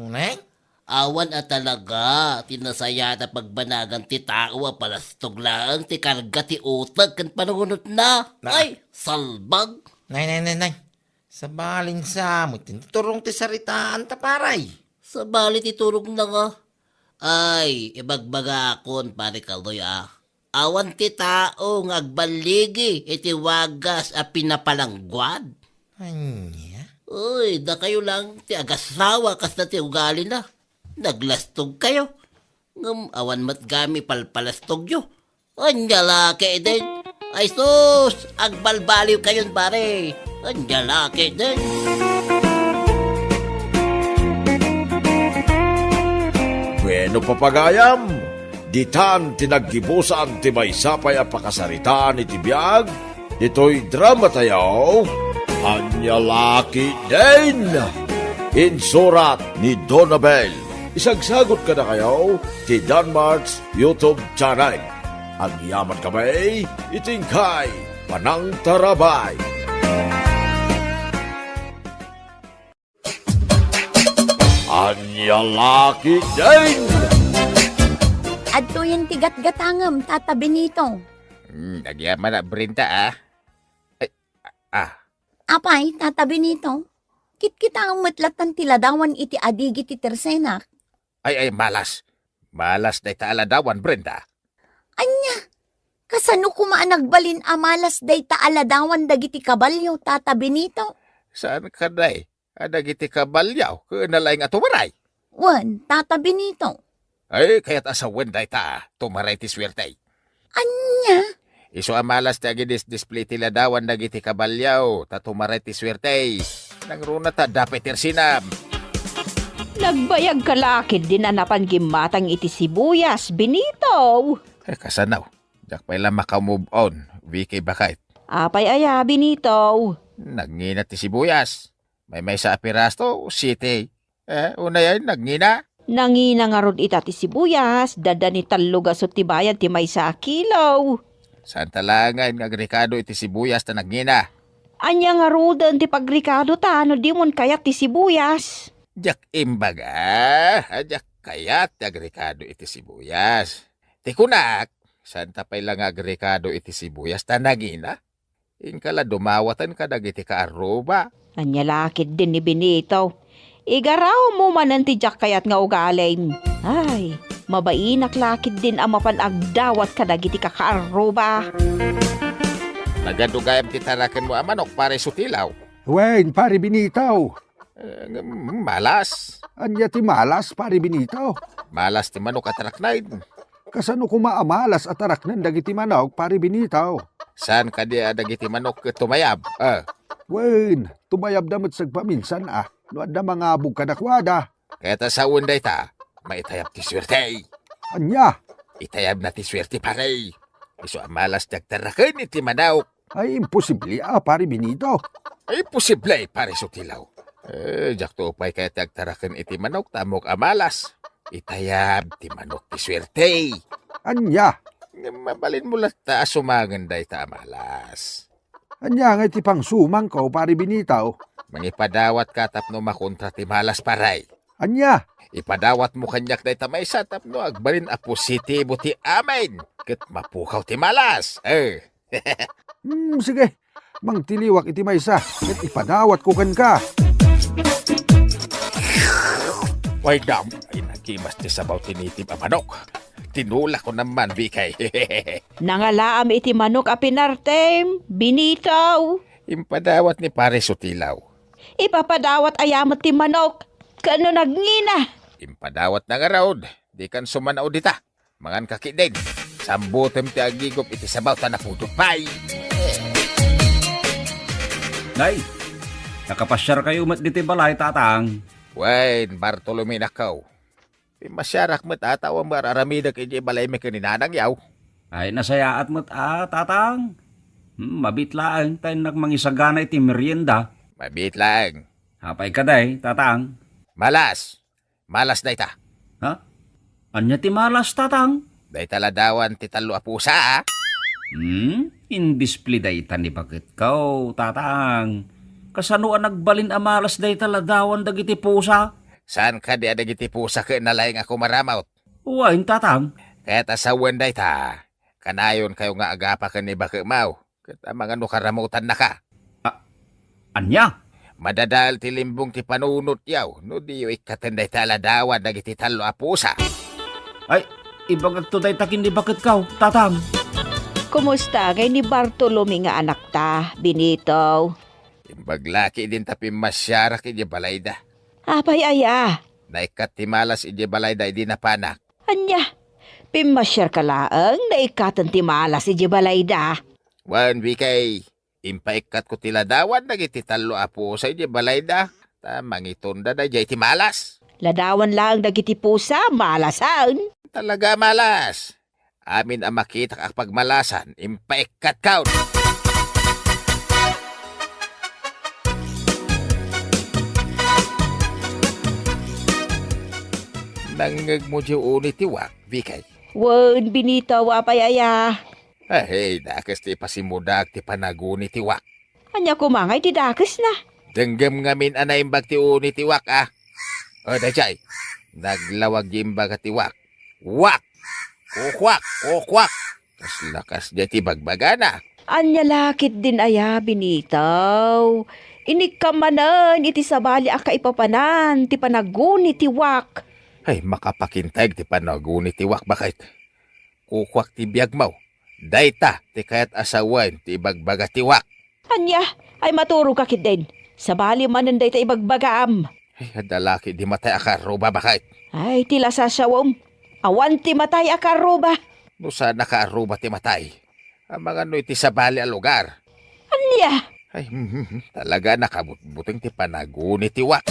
Unay? Awan a talaga ti nasayaat a pagbanagan ti tao a palastog laeng ti karga ti uteg ken panunotna. Na. Ay, salbag! Nay, nay, nay, nay. Sabalin sa met ti turong ti saritaan ta, pare. Sabali ti turongna nga. Ay, ibagbagakon, pare Kaloy, a. Awan ti tao nga agballigi iti wagas a pinapalangguad. Ania? Uy, dakayo lang ti agasawa kasta ti ugalina. Naglastog kayo. Ngem awan met gayam ipalpalastogyo. Ania la ketdin? Ay sus, agbalbaliw kayon, pare. Ania la ketdin? Bueno, papagayam, ditan ti naggibusan ti maysa pay a pakasaritaan iti biag ditoy drama tayo, Ania la ketdin? Insurat ni Donabel. Isagsagot kadakayo ti Danmart's YouTube channel. Agyaman kami iti inkay Panangtarabay. Ania la ketdin? Adtoyen ti gatgatangem, Tata Benito. Hmm, agyamanak, Brenda, ah. Ay, ah. Apay, Tata Benito, kitkitaem met latta ti ladawan iti adigi ti tersenak. Ay, ay, malas. Malas dayta a ladawan, Brenda. Ania? Kasano koma a nagbalin a malas dayta a ladawan dagiti kabalio, Tata Benito? Saan kadi a dagiti kabalio ket nalaing a tumaray? Wen, Tata Benito. Ay, kayat a sawen dayta, tumaray ti suerte. Ania? Isu a malas ti agidisdisplay ti ladawan dagiti kabalio, ta tumaray ti suerte. Nangruna ta adda pay ti arsenam. Nagbayagka la ketdin a napan gimmatang iti sibuyas, Benito. Eh, kasano? Diak pay la maka-move on, Vicky, baket. Apay aya, Benito? Nagngina ti sibuyas. Maymaysa a piraso, siti. Eh, unay ay nagngina? Nangina ngarud ita ti sibuyas, dadda ni tallo gasut ti bayad ti maysa a kilo. Saan ta laengen nga agrikado iti sibuyas ta nagngina? Ania ngaruden ti pagrikado ta no dimon kayat ti sibuyas? Diak imbaga, a diak kayat ti agrikado iti sibuyas. Ti kunak, saan ta pay la nga agrikado iti sibuyas ta nangina? Inka la dumawaten kadagiti kaarruba. Ania la ketdin ni Benito? Igarawmo manen ti diak kayat nga ugalim. Ay, mabainak la ketdin a mapan agdawat kadagiti kakaarruba. Nagadu gayam ti tarakenmo a manok, Pare Sutilaw. Wen, Pare Benito. Eh, malas. Ania ti malas, Pare Benito? Malas ti manok a taraknen. Kasano koma a malas a taraknen dagiti manok, Pare Benito? Saan kadi a dagiti manok ket tumayab? Ah. Wen, tumayabda met sagpaminsan a no adda mangabog kadakuada. Kayat a sawen dayta, maitayab ti suerte. Ania? Itayabna ti suerte, pare. Isu a malas ti agtaraken iti manok. Ay, imposible a, Pare Benito. Ay, imposible, Pare Sutilaw. Eh, diakto pay kayat ti agtaraken iti manok ta ammok a malas. Itayab ti manok ti suerte. Ania? Mabalinmo latta a sumangen dayta a malas. Ania ngay ti pangsumangko, Pare Benito? Mangipadawatka tapno makontra ti malas, pare. Ania? Ipadawatmo kaniak dayta maysa tapno agbalin a positibo ti amin ket mapukaw ti malas. Eh. Hmm, sige. Mangtiliwak iti maysa ket ipadawatko kenka. Way dam, ay nagimas ti sabaw ti native a manok. Tinulak ko naman, Bikay. Nangalaam iti manok a pinartem, Benito. Impadawat ni Pare Sutilaw. Ipapadawat aya met ti manok, ken no nagngina? Impadawat na ngarud, di kan sumanaw dita. Mangan ka ketdin. Sambutem ti agigop iti sabaw ta napudot pay. Nay, nakapasiarkayo met ditoy balay, Tatang? Wen, Bartolome, nakaw. Pimmasiarak met a, ta awan met ar-aramidek idiay balaymi ken ni nanangyo. Ay, nasayaat met a, Tatang. Hmm, mabiit laeng ta innak mangisagana iti merienda. Mabiit laeng. Apay kadi, Tatang? Malas. Malas dayta. Ha? Ania ti malas, Tatang? Dayta ladawan ti tallo a pusa, a. Hmm? Indisplay dayta ni baketko, Tatang. Kasano a nagbalin a malas dayta ladawan dagiti pusa? Saan kadi a dagiti pusa ket nalaing a kumaramut? Wen, Tatang. Kayat a sawen dayta, kanayonkayo nga agapaken ni baketmo ket amangan no karamutannaka. A-, ania? Madadael ti limbong ti panunotyo no diyo ikkaten dayta a ladawan dagiti tallo a pusa. Ay, ibagakto dayta ken ni baketko, Tatang. Kumusta ngay ni Bartolome nga anakta, Benito? Imbag la ketdin ta pimmasiarak idiay balayda. Apay aya? Naikkat ti malas idiay balayda idi napanak. Ania? Pimmasiarka laeng, naikkaten ti malas idiay balayda? Wen, Bikay, impaikkatko ti ladawan dagiti tallo a pusa idiay balayda, ta mangitunda daydiay ti malas. Ladawan laeng dagiti pusa, malasen? Talaga a malas. Amin a makitak a pagmalasan, impaikkatkon. Nangngegmo diay uni ti wak, Bikay? Wen, Benito, apay aya? Ay, dakes ti ipasimudak ti panaguni ti wak. Ania koma ngay ti dakesna? Denggem ngamin a naimbag ti uni ti wak, a. O, dayjay. Naglawag ti imbaga ti wak. Wak! Kukwak! Kukwak! Kasla kasdiay ti bagbagana. Ania la ketdin aya, Benitaw? Inikkam manen iti sabali a kaipapanan ti panaguni ti wak. Ay, makapakinteg ti panaguni ti wak, baket. Kukwak ti biagmo. Dayta ti kayat a sawen ti ibagbaga ti wak. Ania? Ay, maturogka ketdin. Sabali manen dayta ibagbagam. Ay, adda la ketdi matay a kaarruba, baket. Ay, ti lasasiawem. Awan ti matay a kaarruba. No saan a kaarruba ti matay, amangan no iti sabali a lugar. Ania? Ay, mhm, talaga nakabutbuteng ti panaguni ti wak.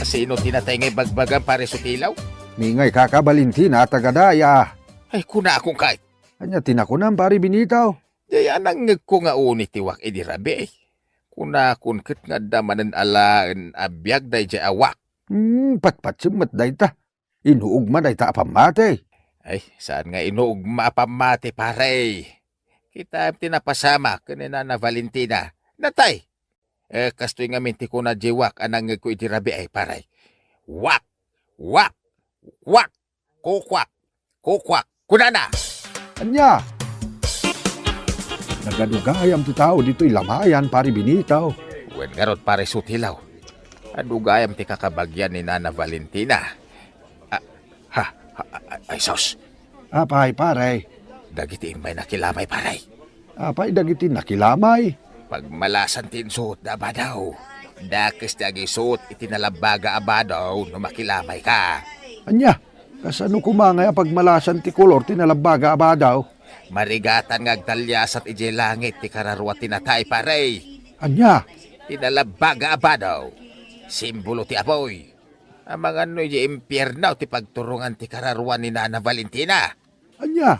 Sino ti natay nga ibagbagam, Pare Sutilaw? Ni ngay kaka Valentina, taga daya. Ay, kunakon kay. Ania ti nakunam, Pare Benitaw? Dayta nangngegko nga uni ti wak idi rabii. Kunakon ket nga adda manen alaen a biag dayjay a wak. Hmm, patpatsem met dayta. Inuogma dayta a pammati. Ay, saan nga inuogma a pammati, pare? Kitaem ti napasamak ken ni Nana Valentina. Natay! Eh, kastoy ngamin ti kuna diay wak a nangngegko idi rabii, pare. Wak! Wak! Wak! Kukwak! Kukwak! Kunana! Ania? Nagadugayam ti tao ditoy lamayan, Pare Benitaw. Wen ngarud, Pare Sutilaw. Adugayam ti kakabagian ni Nana Valentina. Ah, ha, ha, ay, sus. Apay, pare? Dagiti immay nakilamay, pare. Apay dagiti nakilamay? Pagmalasan ti insuotda a badaw. Dakes ti agisuot iti nalabbaga a badaw no makilamayka. Ania? Kasano koma ngay a pagmalasan ti kolor ti nalabbaga a badaw? Marigatan nga agtaliasat idiay langit ti kararua ti natay, pare. Ania? Ti nalabbaga a badaw. Simbolo ti apuy. Amangan no idiay impierno ti pagturongan ti kararua ni Nana Valentina. Ania?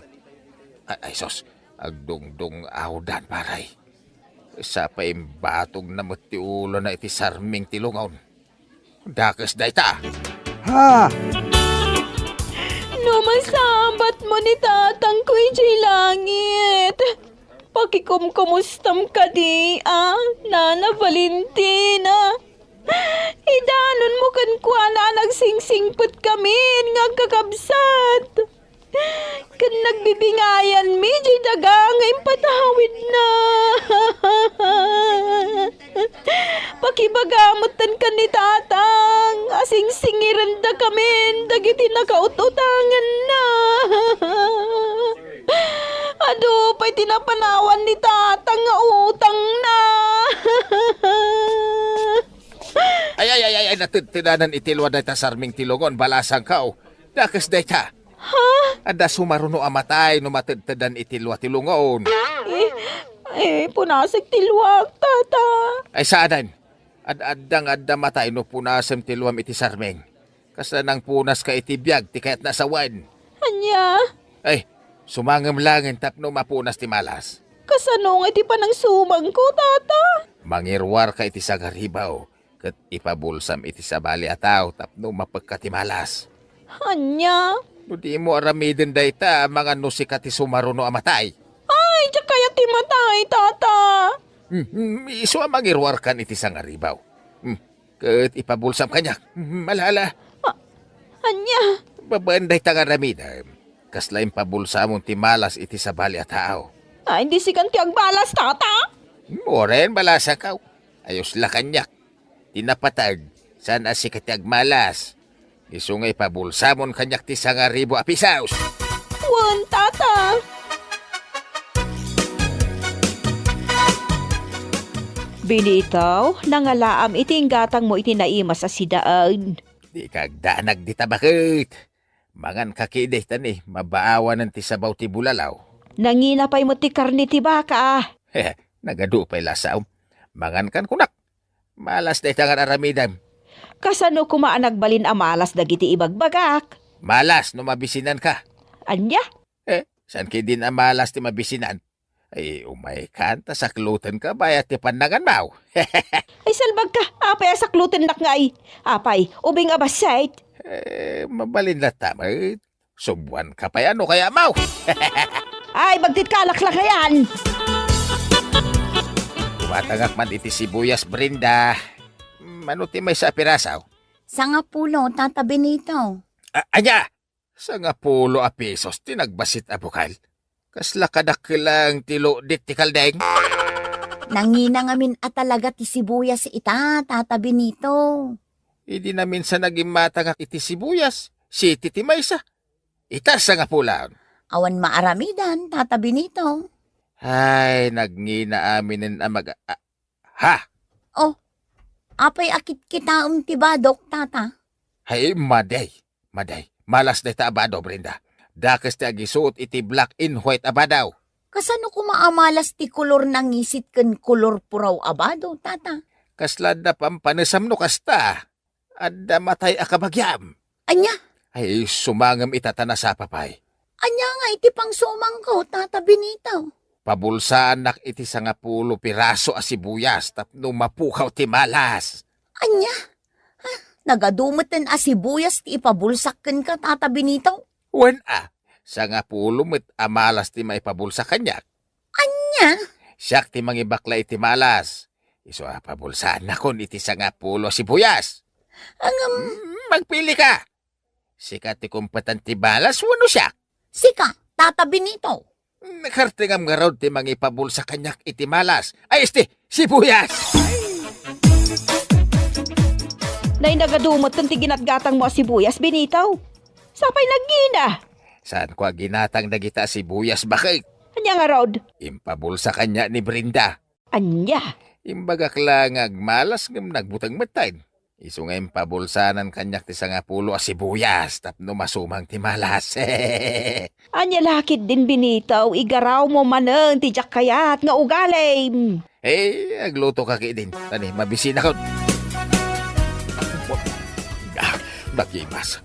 A-, ay, sus, agdungdung-awdan, pare. Sa pay imbatogna met ti ulona iti sarming ti lungon. Dakes dayta. Ha? No masabatmo ni tatangko idiay langit, pakikumkumustam kadi, a, Nana Valentina. Idanonmo kenkuana a nagsingsingpetkamin nga agkakabsat. Ken nagbibingayanmi diay daga nga impatawidna. Pakibaga metten ken ni Tatang a singsingirendakamin dagiti nakaut-utangenna. Adu pay ti napanawan ni Tatang nga utangna. Ay, ay, ay, ay, ay, natedtedanan iti lua dayta sarming ti lungon, balasangko. Dakes dayta. Ha? Adda sumaruno a matay no matedtedan iti lua ti lungon. Eh, eh, punasek ti luak, tata. Ay, saanen. Ad-adda nga adda matay no punasem ti luam iti sarming. Kasla nangpunaska iti biag ti kayatna a sawen. Ania? Ay, sumangem laengen tapno mapunas ti malas. Kasano nga iti panangsumangko, tata? Mangiruarka iti sagaribaw, ket ipabulsam iti sabali a tao tapno mapekka ti malas. Ania? No dimo aramiden dayta, amangan no sika ti sumaruno a matay. Ay, diak kayat ti matay, tata. Hmm, hmm, isu a mangiruarkan iti sangaribaw. Hmm, ket ipabulsam kaniak. Hmm, ala, ala. A-, ania? Babaen dayta nga aramidem, kasla impabulsamon ti malas iti sabali a tao. Ay, di sikan ti agmalas, tata? Uray, balasangko. Ayos la kaniak. Ti napateg, saan a sika ti agmalas. Isu nga ipabulsamon kaniak ti sangaribu a pisos. Wen, tata. Benitaw, nangalaam iti inggatangmo iti naimas a sidaen. Dika agdanag dita, baket. Manganka ketdi ta ni, mabaawanen ti sabaw ti bulalaw. Nangina pay met ti karne ti baka. Nagadu pay lasaom. Mangankan kunak. Malas dayta nga aramidem. Kasano koma a nagbalin a malas dagiti ibagbagak? Malas no mabisinanka. Ania? Eh, saan ketdin a malas ti mabisinan? Ay, umaykan, ta saklutenka bayat ti pannanganmo. Ay, salbagka, apay a saklutennak ngay? Apay, ubing a bassit? Eh, mabalin latta met. Subuan ka pay, ano kaya, maw? Ay, bagtit ka, alaklakayan! Kumatangak man iti sibuyas, Brenda. Mano ti maysa a piraso? Sangapulo, Tata Benito. A-, ania? Sangapulo a pesos ti nagbasit a bukal? Kasla kadakkel lang ti lodit ti kaldeng? Nangina ngamin a talaga ti sibuyas ita, Tata Benito. Idi naminsan a gimmatangak iti sibuyas, siti ti maysa. Ita, sangapulo. Awan maaramidan, Tata Benito. Ay, nagngina aminen a mag-, a-, ha? Oh, apay a kitkitaem ti badok, Tata? Ay, madi. Madi. Malas dayta a bado, Brenda. Dakes ti agisuot iti black and white a bado. Kasano koma a malas ti kolor nangisit ken kolor puraw a bado, Tata? Kasla adda pampanesam no kasta. Adda matay a kabagiam. Ania? Ay, sumangem ita ta nasapa pay. Ania nga iti pangsumangko, Tata Benito? Pabulsaannak iti sangapulo piraso a sibuyas tapno mapukaw ti malas. Ania? Ha? Nagadu metten a sibuyas ti ipabulsak kenka, Tata Benito? Wen a, sangapulo met a malas ti maipabulsak kaniak. Ania? Siak ti mangibakla iti malas. Isu a pabulsaannakon iti sangapulo a sibuyas. Ngem, mm, magpili ka. Sika ti kumpetan ti malas wenno siak? Sika, Tata Benito. Nakartengam ngarud ti mangipabulsa kaniak iti malas. Ay, esti, sibuyas! Nay, nagadu metten ti ginatgatangmo a sibuyas, Benito. Sapay nagngina. Saanko a ginatang dagita a sibuyas, baket? Ania ngarud? Impabulsa kaniak ni Brenda. Ania? Imbagak la nga agmalas ngem nagbuteng metten. Isu nga impabulsanan kaniak ti sangapulo a sibuyas tapno masumang ti malas. Ania la ketdin, Benito, igarawmo manen ti diak kayat nga ugalim. Eh, agluto ka ketdin. Tani, mabisinakon. Ah, nagimas.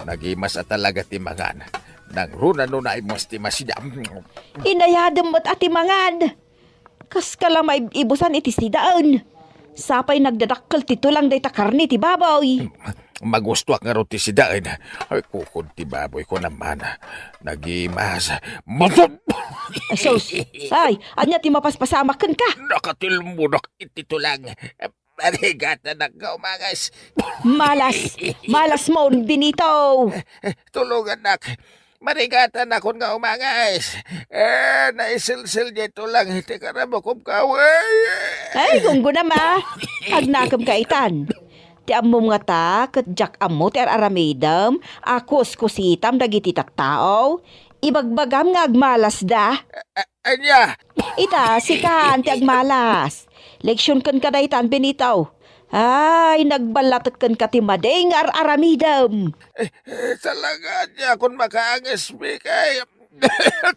Nagimas a talaga ti mangan. Nangruna no naimas ti masida. Inayadem met a ti mangan. Kaska la maib-ibusan iti sidaen. Sapay nagdadakkel ti tulang dayta karne ti baboy. Magustoak ngarud ti sidaen. Ay, kukod ti baboy ko naman. Nagimas. Ay, sus! Ay, ania ti mapaspasamak kenka? Nakatilmudak iti tulang. Marigatanak nga umangas. Malas! Malasmon, Benito! Tulongannak. Marigatanakon nga umangas. Eh, naisilsil diay tulang ti karabukom, kaway. Ay, gunggonam a. Agnakem ka itan. Ti ammom ngata, ket diak ammo ti ar-aramidem a kuskusitam dagiti tattao. Ibagbagam nga agmalasda. A-, ania? Ita, sikan ti agmalas. Leksion kenka daytan, Benito. Ay, nagballatek kenka ti madi nga ar-aramidem. Eh, eh, talaga, diakon makaangas, Mikay.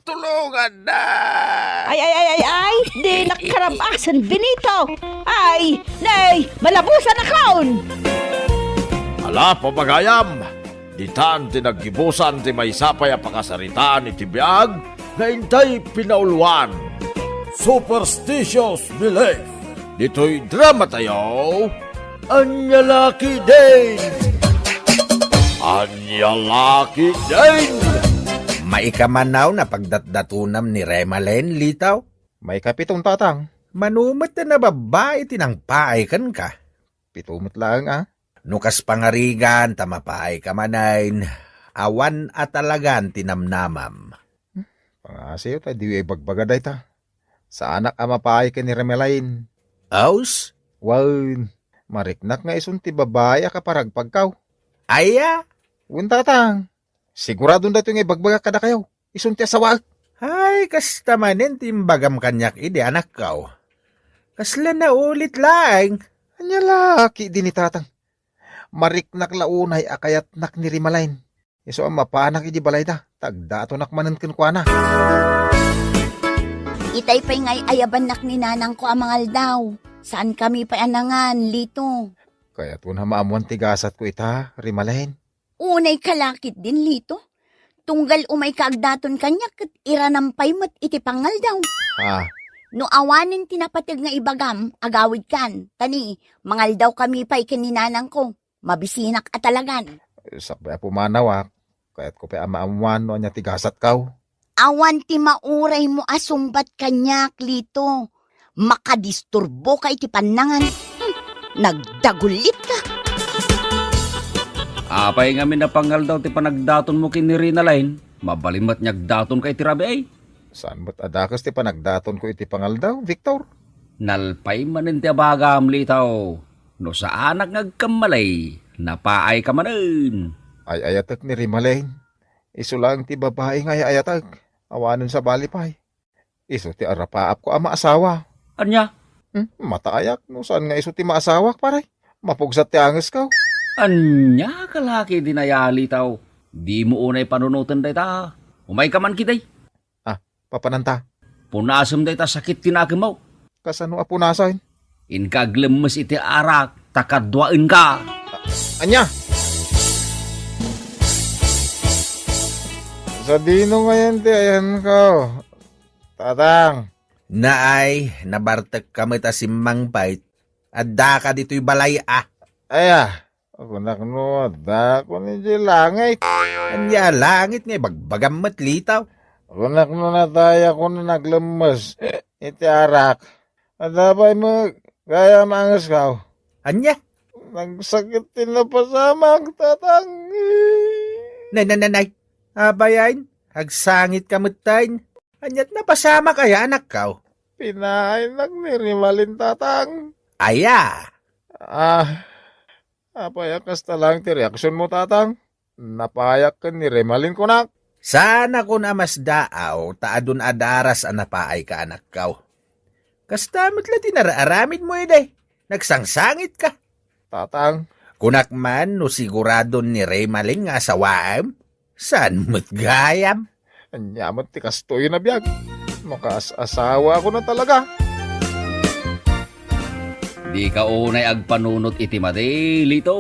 Tulongannak. Ay, ay, ay, ay, ay, dinak karab-asen, Benito. Ay, nay, malabusanakon. Ala, pagayam, ditan ti naggibusan ti maysa pay a pakasaritaan iti biag nga intay pinauluan. Superstitious Belief. Ditoy dramatayo, Ania la ketdin? Ania la ketdin? Maikamanaw na pagdatdatonam ni Remaline, Lito? Maikapiton, Tatang. Mano met a nababbai ti nangpaay kenka? Pito met laeng a. No kas pangarigan ta mapaay ka manen, awan a talagan ti namnamam. Pangasiyo ta diyo ibagbaga dayta. Saanak a mapaay ken ni Remelain. Aus? Wen, mariknak nga isun ti babai a kaparagpagkaw. Aya? Wen, Tatang. Siguradon daytoy nga ibagbagak kadakayo. Isun ti asawaek. Ay, kasta manen ti imbagam kaniak idi anakkaw. Kasla naulit laeng. Ania la ketdi ni Tatang? Mariknak la unay a kayatnak ni Rimalain. Isu a mapanak idi balayda, ta agdatonak manen kenkuana. Itay pay nga ay-ayabannak ni nanangko a mangaldaw. Saankami pay a nangan, Lito. Kayatko a maammuan ti gasatko ita, Rimalain. Unay ka la ketdin, Lito. Tunggal umayka agdaton kaniak ket iranam pay met iti pangaldaw. Ah. No awanen ti napateg nga ibagam, agawidkan. Ta ni, mangaldawkami pay ken ni nanangko. Mabisinak a talagan. Sakbay a pumanawak, Payatko pay a maammuan no ania ti gasatkaw. Awan ti mauraymo a sungbat kaniak, Lito. Makadisturboka iti pannangan. Hmm, nagdagulitka. Apay ngamin a pangaldaw ti panagdatonmo ken ni Rinalyn? Mabalin met nga agdatonka iti rabii. Saan met a dakes ti panagdatonko iti pangaldaw, Victor? Nalpay manen ti abagam, Lito. No saanak nga agkammalay, napaayka manen. Ay-ayatek ni Rinalyn. Isu laeng ti babai nga ay-ayatek. Awanen sabali pay. Isu ti arapaapko a maasawa. Ania? Hmm, mataayak no saan nga isu ti maasawak, pare. Mapugsat ti angesko. Ania ka la ketdi, Lito? Dimo unay panunoten dayta. Umayka man ketdi. Ah, papananta. Punasem dayta sakit ti nakemmo. Kasano a punasen? Inka aglemmes iti arak, ta kaduaenka. Ania? Sadino ngayen ti ayanko, Tatang? Naay, nabartekka met a simmangpet. Addaka ditoy balay a. Aya, kunak no addakon idiay langit. Ania langit nga ibagbagam met, Lito? Kunak no natayakon a naglemmes iti arak. Adda pay met gayam angesko. Ania? Nagsakit ti napasamak, Tatang. Nay, nay, nay, nay. Abayan, agsangitka metten. Aniat napasamak aya, anakko? Pinaaynak ni Rinalyn, Tatang. Aya? Ah, apay a kasta laeng ti reaksionmo, Tatang? Napaayak ken ni Rinalyn, kunak. Saanakon a masdaaw ta adun a daras a napaayka, anakko. Kasta met la ti nararamidmo idi. Nagsangsangitka. Tatang. Kunak man no siguradon ni Rinalyn nga asawaem? Saan met gayam? Ania met ti kastoy a biag? Makaas-asawa ako na talaga. Dika unay agpanunot iti madi, Lito.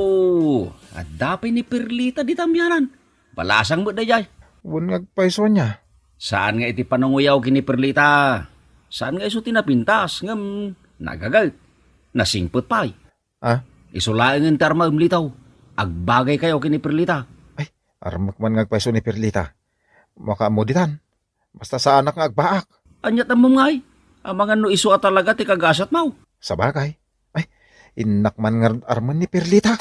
Adda pay ni Perlita dita amianan. Balasang met daydiay. Wen nga agpayso ania? Saan nga iti pananguyaw ken ni Perlita. Saan nga isu ti napintas, ngem nagaget. Nasingpet pay. Ah? Isu laengen ti armaem, Lito. Agbagaykayo ken ni Perlita. Ay, armek man nga agpayso ni Perlita. Makaammo ditan. Basta saanak nga agbaak. Aniat ammom ngay? Amangan no isu a talaga ti kagasatmo. Sabagay. Ay, innak man nga armen ni Perlita.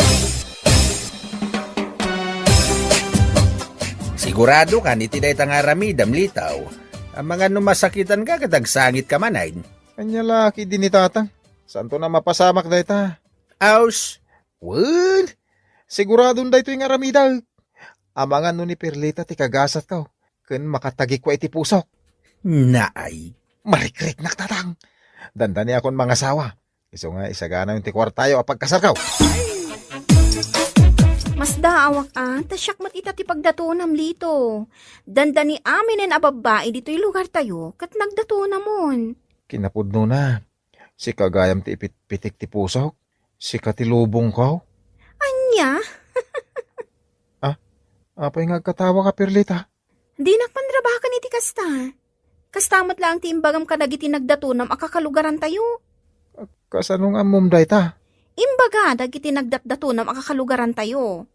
Sigurado kan iti dayta nga aramidem, Lito? Amangan no masakitanka ket agsangitka manen. Ania la ketdi ni Tatang? Saanton a mapasamak dayta? Aus. Wen, siguradon daytoy nga aramidek. Amangan no ni Perlita ti kagasatko, ken makatagikua iti pusok. Naay. Marikriknak, Tatang. Dandaniakon mangasawa. Isu nga isaganayon ti kuartayo a pagkasarko. Masdaawak a, ta siak met ita ti pagdatonam, Lito. Dandani aminen a babbai ditoy lugartayo, ket nagdatonamon. Kinapudnona, sika gayam ti ipitpitik ti pusok, sika ti lubongko. Ania? Ah, apay nga agkatawaka, Perlita? Dinak panrabakan iti kasta. Kasta met laeng ti imbagam kadagiti nagdatonam a kakalugarantayo. Kasano nga ammom dayta? Imbaga dagiti nagdatdatonam a kakalugarantayo.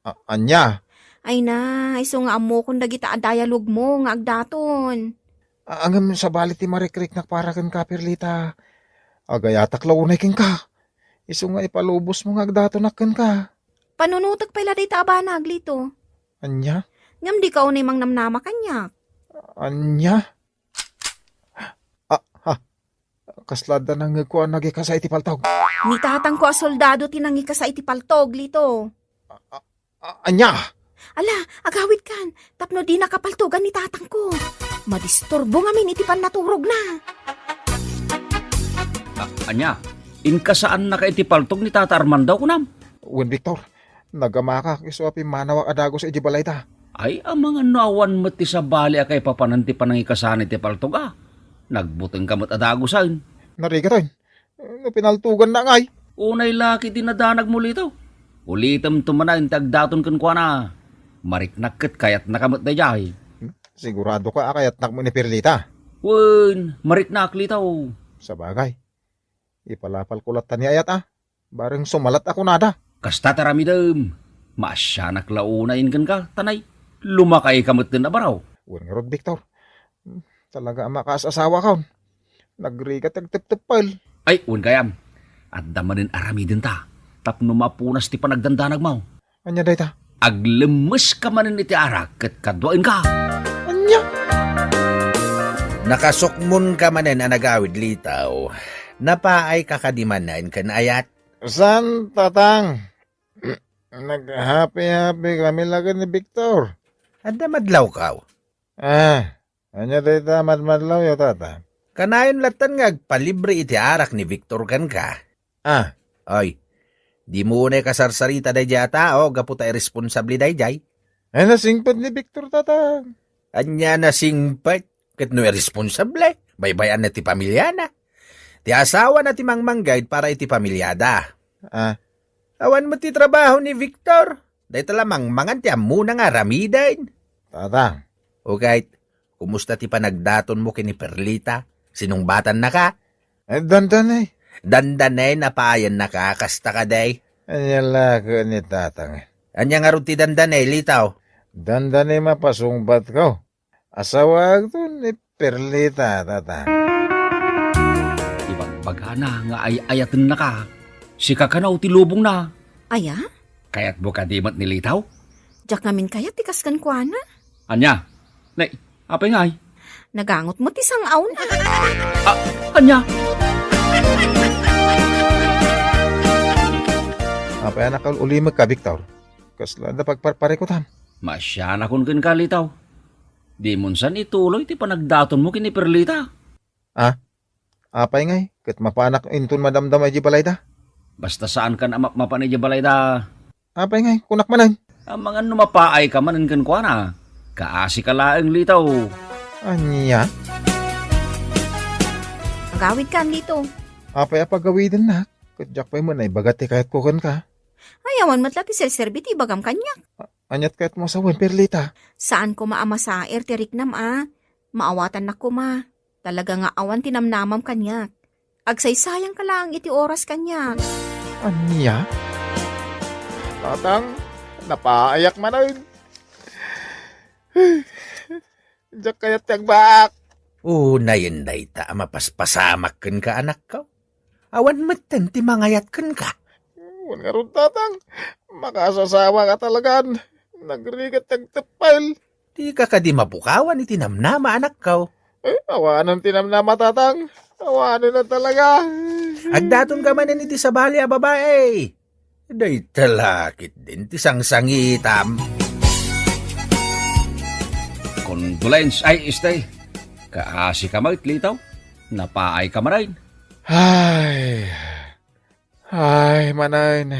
A-, ania? Ay na, isu nga ammokon dagita a dialogmo nga agdaton. A-, ngem sabali ti marikriknak para kenka, Perlita. Agayatak la unay kenka. Isu nga ipalubosmo nga agdatonak kenka. Panunotek pay la dayta a banag, Lito. Ania? Ngem dika unay mangnamnama kaniak. Ania? Ah, ha. Kasla adda nangngegko a nagikasa iti paltog. Ni tatangko a soldado ti nangikasa iti paltog, Lito. A-, a-, ania? Ala, agawidkan, tapno dinaka paltogan ni tatangko. Madisturbo ngamin iti pannaturogna. A-, ania? Inkasaannaka iti paltog ni Tata Armando, kunam? Wen, Victor, nagamakak isu a pimmanawak a dagus idiay balayda. Ay, amangan no awan met ti sabali a kaipapanan ti panangikasana iti paltog a. Nagbutengka met a dagusen. Narigat, no pinaltoganna ngay. Unay la ketdi nadanagmo, Lito. Ulitemto manen ti agdaton kenkuana. Mariknak ket kayatnaka met daydiay. Siguradoka a kayatnak met ni Perlita? Wen, mariknak, Lito. Sabagay. Ipalapalko latta ni ayat a. Bareng sumalat a kunada. Kasta ti aramidem. Maasianak la unay kenka, ta nay, Lumakaika metten a baro. Wen ngarud, Victor. Hmm, talaga a makaas-asawakon. Nagrigat ti agtepteppel. Ay, wen gayam. Adda manen aramidenta tapno mapunas ti panagdandanagmo. Ania dayta? Aglemmeska manen iti arak ket kaduaenka. Ania? Nakasukmonka manen a nagawid, Litaw. Napaaykaka kadi manen ken ayat? Saan, Tatang. Naghapi-hapi kami la ken ni Victor. Adda madlawkaw? Ah, ania dayta madmadlawyo, Tatang? Kanayon lattan nga agpalibre iti arak ni Victor kenka. Ah. Ay, dimo unay kasarsarita daydiay a tao gapu ta irresponsable daydiay. Ay, nasingpet ni Victor, Tatang. Ania nasingpet? Ket no irresponsable, baybay-anna ti pamiliana. Ti asawana ti mangmanggayad para iti pamiliada. Ah. Awan met ti trabaho ni Victor. Dayta la mangmangan ti ammona nga aramiden. Tatang. Uket, kumusta ti panagdatonmo ken ni Perlita? Sinungbatannaka? Eh, dandanay. Dandanay, napaayannaka, kasta kadi? Ania la ket ni Tatang. Ania ngarud ti dandanay, Litaw? Dandanay mapasungbatko. Asawaakto ni Perlita, Tatang. Ibagbagana nga ay-ayatennaka. Sika kano ti lubongna. Aya? Kayatmo kadi met ni Litaw? Diak ngamin kayat ti kas kenkuana. Ania? Nay, apay ngay? Nagangot met ti sang-awna. Ah, ania? Apay a nakaul-ulimekka, Victor? Kasla adda pagparparikutam? Maasianakon kenka, Litaw. Dimon san ituloy ti panagdatonmo ken ni Perlita. Ah? Apay ngay, ket mapanak inton madamdama idiay balayda? Basta saankan a mapmapan idiay balayda. Apay ngay, kunak manen? Amangan no mapaayka manen kenkuana. Kaasika laeng, Litaw. Ania? Agawidkan, Lito. Apay a pagawidennak? Ket diak pay met naibaga ti kayatko kenka. Ay, awan met la ti serserbi ti ibagam kaniak. A-, aniat kayatmo a sawen, Perlita? Saan koma a masaer ti riknam a. Maawatannak koma. Talaga nga awan ti namnamam kaniak. Agsaysayangka laeng iti oras kaniak. Ania? Tatang, napaayak manen. Diak kayat ti agbaak. Unayen dayta a mapaspasamak kenka, anakko. Awan metten ti mangayat kenka. Wen ngarud, Tatang. Makaas-asawaka talagan. Nagrigat ti agteppel. Dika kadi mapukawan iti namnama, anakko. Eh, awanen ti namnama, Tatang. Awanen na talaga. Agdatonka manen iti sabali a babai. Dayta la ketdin ti sangsangitam. Condolence, ay, este. Kaasika met, Litaw. Napaayka manen. Ay. Ay, manen.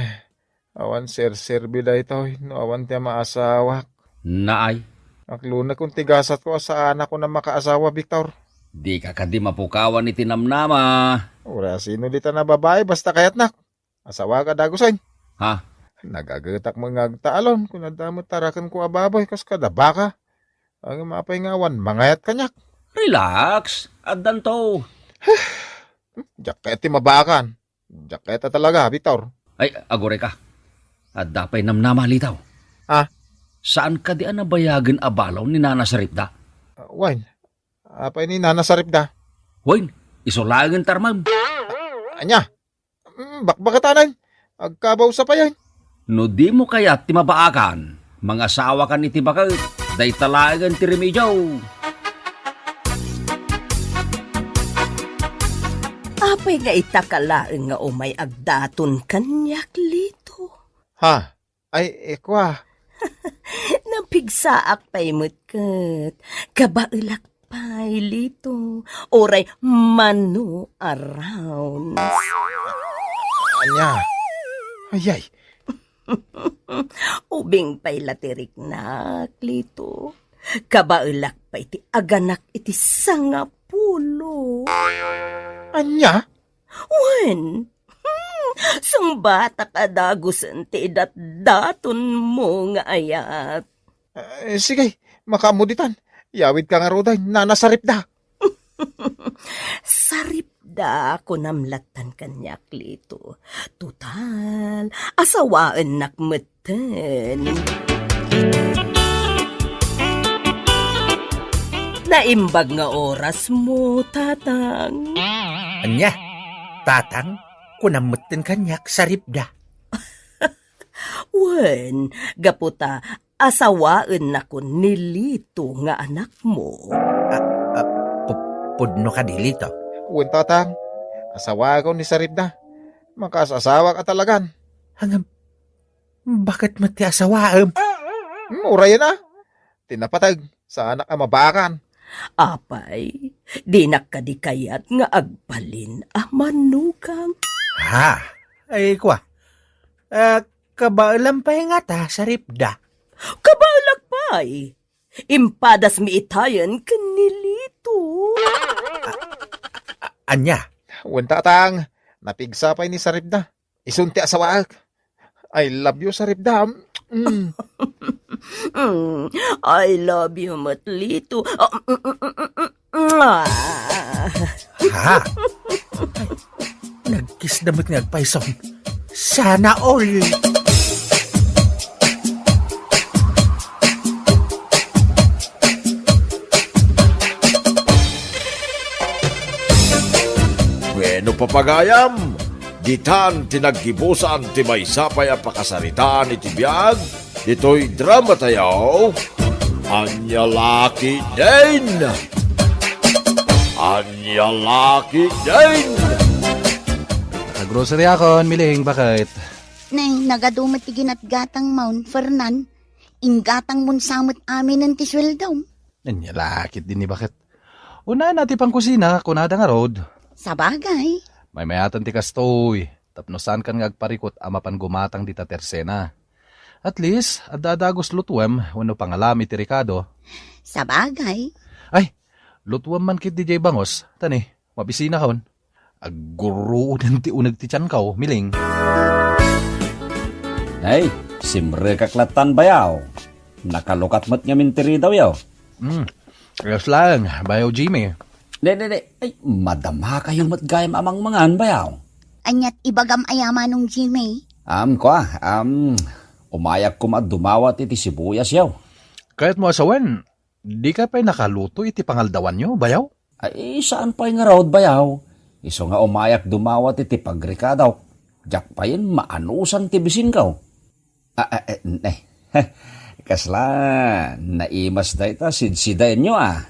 Awan serserbi daytoy no awan ti amaasawak. Naay. Aklonekon ti gasatko a saanak a makaasawa, Victor. Dika kadi mapukawan iti namnama. Uray sino ditan a babai, basta kayatnak. Asawak a dagusen. Ha? Nagagetak met nga agtaalon, kun adda met tarakenko a baboy kas kada baka. Ngem apay nga awan mangayat kaniak? Relax, addanto. Diak kayat ti mabaakan. Diak kayat a talaga, Victor. Ay, agurayka. Adda pay namnama, Litaw. Ah? Saan kadi a nabayagen a balaw ni Nana Saripda? Ah, wen. Apay ni Nana Saripda? Wen, isu laengen ti armem. Ania? Mm, bakbakatanan. Agkabaw sa payan. No dimo kayat ti mabaakan, mangasawakan iti baket. Dayta laengen ti remedio. Apay nga itaka laeng nga umay agdaton kaniak, Lito? Ha? Ay, ikwa. Napigsaak pay met ket kabaelak pay, Lito, uray mano a rounds. Ania? Ayay. Ubing pay la ti riknak, Lito. Kabaelak pay ti aganak iti sangapulo. Ania? Wen, hmm, sungbatak a dagusen ti idatdatonmo nga ayat. Eh, sige, makaammo ditan. Yawidka ngaruden, Nana Saripda. Saripda, kunam lattan kaniak, Lito. Total, asawaennak metten. Naimbag nga orasmo, Tatang. Ania? Tatang? Kunam metten kaniak, Saripda. Wen, gapu ta asawaennakon ni Lito nga anakmo. Ah, ah, pu-, pudno kadi, Lito? Wen, Tatang. Asawaakon ni Saripda. Makaas-asawak a talagan. Ngem, baket met ti asawaem? Hmm, urayen a. Ti napateg, saanak a mabakan. Apay, dinak kadi kayat nga agbalin a manugang. Ha? Ay, kua. Ah, kabaelam pay ngata, Saripda? Kabaelak pay. Impadasmi itayen ken ni Lito. A-, ania? Wen, Tatang, napigsa pay ni Saripda. Isun ti asawaek. I love you, Saripda. Mm. Mm, I love you met, Lito. Ah, mm, mm, mm, mm, mm. Ah. Ha? Nagkisda met nga agpayson. Sana all. Bueno, papagayam, ditan ti naggibusan ti maysa pay a pakasaritaan iti biag ditoy drama tayo. Ania la ketdin? Ania la ketdin? Nakagrocery akon, Miling, baket? Nay, nagadu met ti ginatgatangmon, Fernan. Inggatangmon sa met aminen ti sueldom. Ania la ketdin ni baket? Unana ti pangkusina, kunada ngarud. Sabagay. Maymayatan ti kastoy, tapno saankan nga agparikut a mapan gumatang dita tersena. At least, adda dagus lutuem wenno pangalam iti rekado. Sabagay. Ay, lutuem man ketdi jay bangus, ta ni, mabisinakon. Agguruoden ti uneg ti tianko, Miling. Nay, simrekak lattan, bayaw. Nakalukat met ngamin ti ridawyo. Hmm. Ayos laeng, Bayaw Jimmy. De, de, de. Ay, madamakayo met gayam a mangmangan, bayaw. Aniat ibagam aya, Manong Jimmy? Am, kua, am, umayak koma dumawat iti sibuyas, yaw. Kayatmo a sawen, dika pay nakaluto iti pangaldawanyo, bayaw? Ay, saan pay ngarud, bayaw. Isu nga umayak dumawat iti pagrekadok. Diak payen maanusan ti bisinko. Ah, ah, eh, eh. Kasla, naimas dayta sidsidaenyo, ah.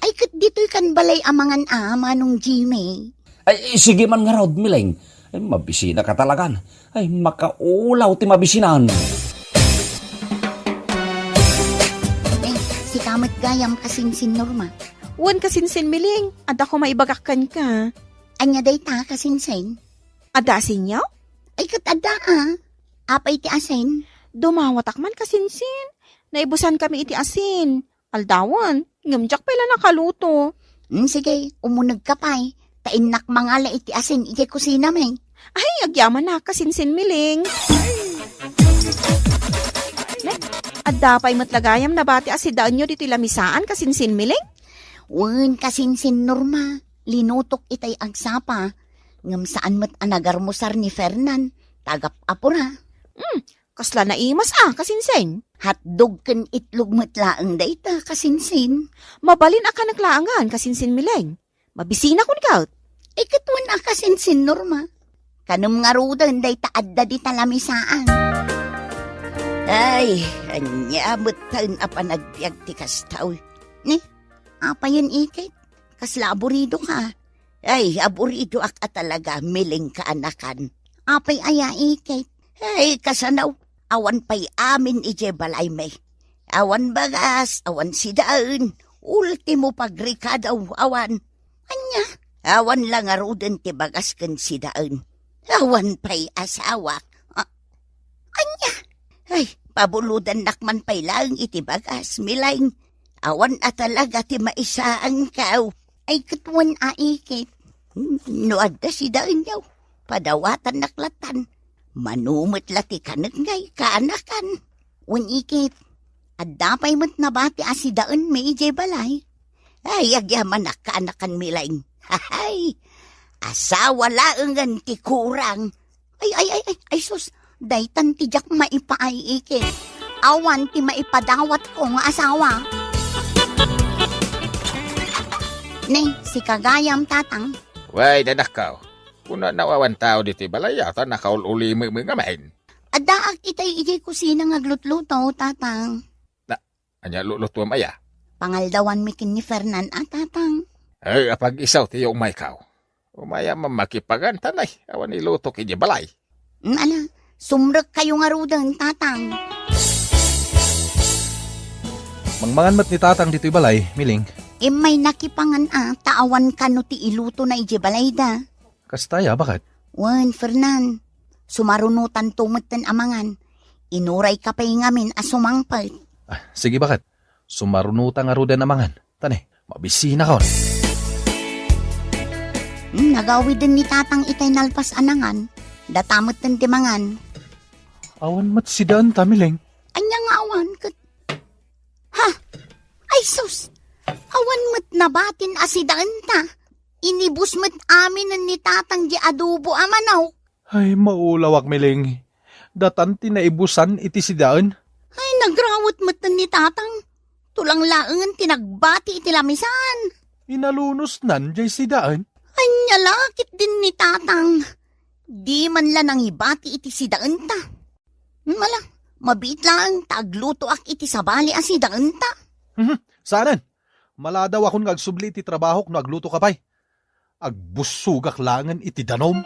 Ay, ket ditoy kan balay a mangan a, Manong Jimmy. Ay, sige man ngarud, Miling. Ay, mabisinaka talagan. Ay, makaulaw ti mabisinan. Eh, sika met gayam, kasinsin Norma. Wen, kasinsin Miling, adda koma ibagak kenka. Ania dayta, kasinsin? Adda asinyo? Ay, ket adda, ah. Apay ti asin? Dumawatak man, kasinsin. Naibusankami iti asin. Aldawen, ngem diak pay la nakaluto. Hmm, sige, umunegka pay. Ta innak mangala iti asin iti kusinami. Ay, agyamanak, kasinsin Miling. Ne, adda pay met la gayam nabati a sidaenyo ditoy lamisaan, kasinsin Miling? Wen, kasinsin Norma, linutok itay agsapa. Ngem saan met a nagarmusar ni Fernan, ta agap-apura. Hmm, kasla naimas a, kasinsin? Hotdog ken itlog met laeng dayta, kasinsin. Mabalin a kanek laengen, kasinsin Miling. Mabisinakon ket. Iket wen a, kasinsin Norma. Kanem ngaruden dayta adda dita lamisaan. Ay, ania metten a panagbiag ti kasta, uy. Ni, apayen iket? Kasla aburidoka? Ay, aburidoak a talaga, Miling kaanakan. Apay aya iket? Ay, kasano, awan pay amin idiay balaymi. Awan bagas, awan sidaen, ultimo pagrekado, awan. Ania? Awan la ngaruden ti bagas ken sidaen. Awan pay asawak. A-, ania? Ay, pabulodannak man pay laeng iti bagas, Miling. Awan a talaga ti maisaankaw. Ay, ket wen a iket. No adda sidaenyo, padawatannak latan. Mano met la ti kanek ngay kaanakan. Wen iket, adda pay met nabati a sidaenmi idiay balay. Ay, agyamanak kaanakan, Miling. Hay! Asawa laengen ti kurang. Ay, ay, ay, ay, ay, sus, daytan ti diak maipaay iket. Awan ti maipadawatko nga asawa. Ne, sika gayam, Tatang. Wen, anakko. Kunana, awan tao ditoy balay, ta nakaul-ulimem ngamin. Addaak itay idiay kusina nga aglutluto, Tatang. Na, ania lulutuem aya? Pangaldawanmi ken ni Fernan a, Tatang. Ay, apag-isu ti umayko. Umayam makipangan, ta nay, awan ilutok idiay balay. Mm, ala, sumrekkayo ngaruden, Tatang. Mangmangan met ni Tatang ditoy balay, Miling. Immay nakipangan a, ta awan kano ti ilutona idiay balayda. Kasta aya, baket? Wen, Fernan, sumarunotanto metten a mangan. Inurayka pay ngamin a sumangpet. Ah, sige, baket. Sumarunota ngaruden a mangan. Ta ne, mabisinakon. Hmm, nagawiden ni Tatang itay nalpas a nangan. Data metten ti mangan. Awan met sidaenta, Miling. Ania nga awan ket? Ha? Ay sus! Awan met nabatin a sidaenta. Inibus met aminen ni Tatang diay adobo a manok. Ay, maulawak, Miling. Datan ti naibusan iti sidaen. Ay, nagrawet metten ni Tatang. Tulang laengen ti nagbati iti lamisaan. Inalunosnan diay sidaen? Ania la ketdin ni Tatang? Di man la nangibati iti sidaenta. Mala, mabiit laeng ta aglutoak iti sabali a sidaenta. Mhm, saanen. Maladawakon nga agsubli iti trabahok no aglutoka pay. Agbussogak laengen iti danum.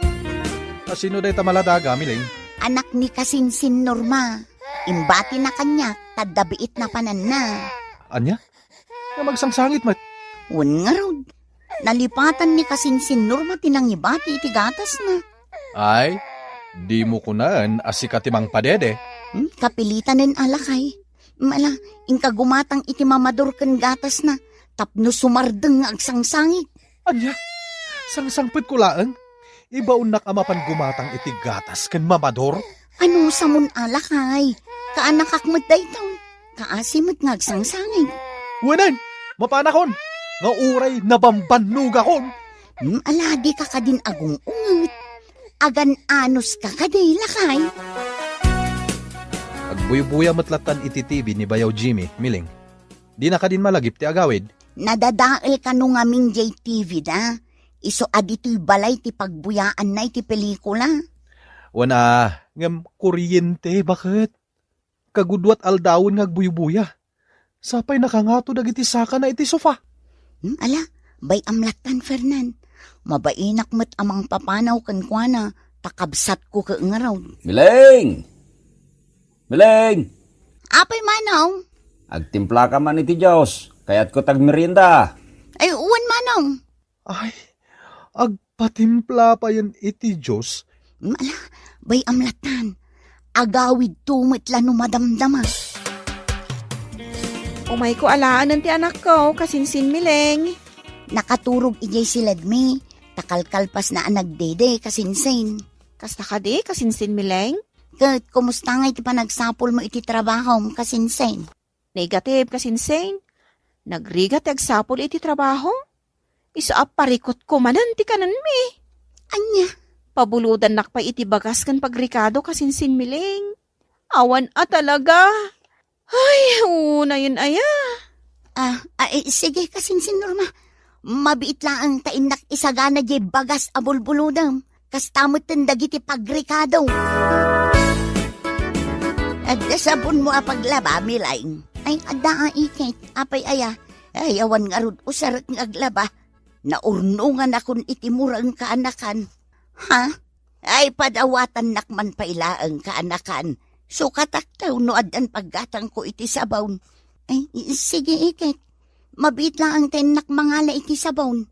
Asino dayta maladaga, Miling? Anak ni kasinsin Norma. Imbatina kaniak, ta adda biit napananna. Ania? Nga agsangsangit met? Wen ngarud. Nalipatan ni kasinsin Norma ti nangibati iti gatasna. Ay, dimo kunaen a sika ti mangpadede. Hmm, kapilitanen a lakay. Mala, inka gumatang iti mamador ken gatasna, tapno sumardeng nga agsangsangit. Ania? Sangsangpetko laeng? Ibaonnak a mapan gumatang iti gatas ken mamador? Ano samon a lakay? Kaanakak met daytoy. Kaasi met nga agsangsangit. Wenen, mapanakon, nga uray nabambannogakon. Hmm, ala, dika kadin agung-unget. Agan-anos ka kadi, lakay? Agbuybuya met lattan iti T V ni Bayaw Jimmy, Miling. Dina kadin malagip ti agawid? Nadadael kano ngamin diay T V da. Isu a ditoy balay ti pagbuyaanna iti pelikula. Wen a, ngem kuryente, baket? Kagudua ti aldawen nga agbuybuya. Sapay nakangato dagiti sakana iti sofa. Hmm, ala, bay-am lattan, Fernan. Mabainak met a mangpapanaw kenkuana, ta kabsatko ket ngarud. Mileng! Mileng! Apay, Manong? Agtimplaka man iti juice. Kayatko ti agmerienda. Ay, wen, Manong. Ay, agpatimpla payen iti juice. Ala, bay-am lattan. Agawidto met la no madamdama. Umayko alaen ti anakko, kasinsin Mileng. Nakaturog idiay siledmi, ta kalkalpasna a nagdede, kasinsin. Kasta kadi, kasinsin Mileng? Ket, kumusta ngay ti panagsapulmo iti trabahom, kasinsin? Negative, kasinsin. Nagrigat ti agsapul iti trabaho. Isu a parikutko manen ti kanenmi. Ania? Pabulodannak pay iti bagas ken pagrikado, kasinsin Mileng. Awan a talaga. Ay, unayen aya. Ah, ah, eh, sige, kasinsin Norma. Mabiit laeng ta innak isagana diay bagas a bulbulodem. Kasta metten dagiti pagrikado. Adda sabonmo a paglaba, Mileng? Ay, adda a iket. Apay aya? Ay, awan ngarud usarek nga aglaba. Naurnonganakon iti mureng kaanakan. Ha? Ay, padawatannak man pay laeng kaanakan. Sukatak taw no addan paggatangko iti sabon. Ay, sige, iket. Mabiit laeng ta innak mangala iti sabon.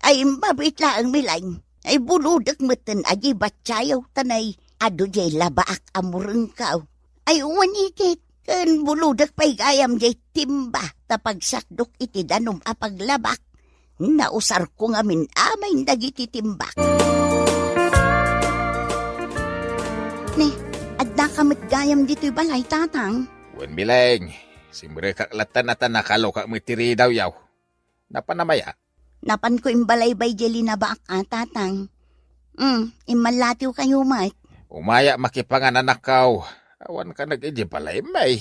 Ay, mabiit laeng, Mileng. Ay, bulodek metten a diay battiayo, ta nay, adu diay labaak a murengko. Ay, wen iket. Ken bulodek pay gayam diay timba ta pagsakdok iti danum a paglabak. Nausarko ngamin amin dagiti timbak. Ne, addaka met gayam ditoy balay, Tatang? Wen, Mileng, simrekak latta ta nakalokak met ti ridawyo. Napan a maya? Napanko imbalaybay diay linabaak a, Tatang. Mm, immallatiwkayo met. Umaya makipangan, anakko. Awan ka nag-idi balay, may.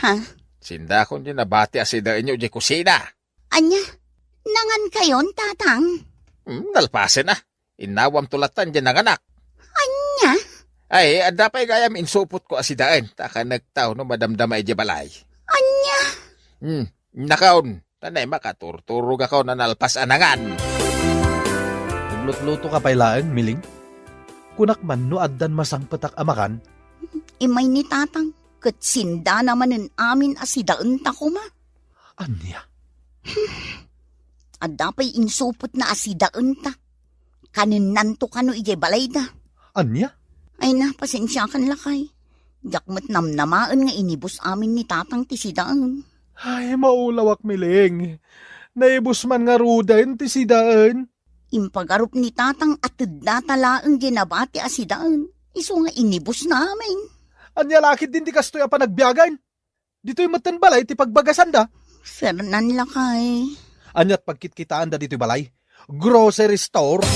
Ha? Sindakon diay nabati a sidaenyo diay kusina. Ania? Nangankayon, Tatang? Hmm, nalpasen a. Innawamto latta diay nanganak. Ania? Ay, adda pay gayam insupotko a sidaen, ta kanekta no madamdama idiay balay. Ania? Hmm, nakaon, ta naimbag a turturogakon a nalpas a nangan. Naglutlutoka pay laeng, Miling? Kunak man no addan masangpetak a makan? Immay ni Tatang, ket sindana manen amin a sidaenta koma. Ania? Adda pay insupotna a sidaenta. Kanennanto kano idiay balayda. Ania? Ay na, pasensiakan, lakay. Diak met namnamaen nga inibus amin ni Tatang ti sidaen. Ay, maulawak, Miling. Naibus man ngaruden ti sidaen. Impagarup ni Tatang a teddata laeng diay nabati a sidaen. Isu nga inibusna amin. Ania la ketdin ti kastoy a panagbiagen? Ditoy metten balay ti pagbagasanda. Fernan, lakay. Aniat pagkitkitaanda ditoy balay? Grocery store?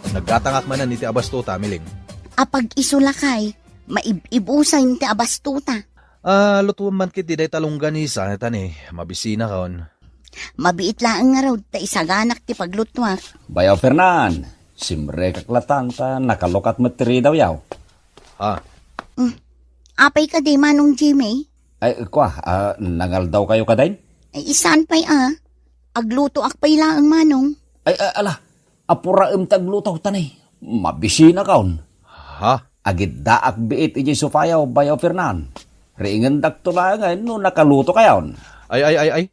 Naggatangak manen iti abastota, Miling. Apag-isu, lakay, maib-ibusayo ti abastota. Ah, lutuem man ketdi dayta longganisa, ta ni, mabisinakon. Mabiit laeng ngarud ta isaganak ti paglutuak. Bayaw Fernan, simrekak latan ta nakalukat met ti ridaw, yaw. Ah. Mm. Apay kadi, Manong Jimmy? Ay, kua, ah, nangaldawkayo kadin? Ay, saan pay a? Aglutoak pay laeng, Manong. Ay, ah, ala, apuraem ti agluto, ta ni, mabisinakon. Ha? Agiddaak biit idiay sofayo, Bayaw Fernan. Riingandakto laengen no nakalutokayon. Ay, ay, ay, ay.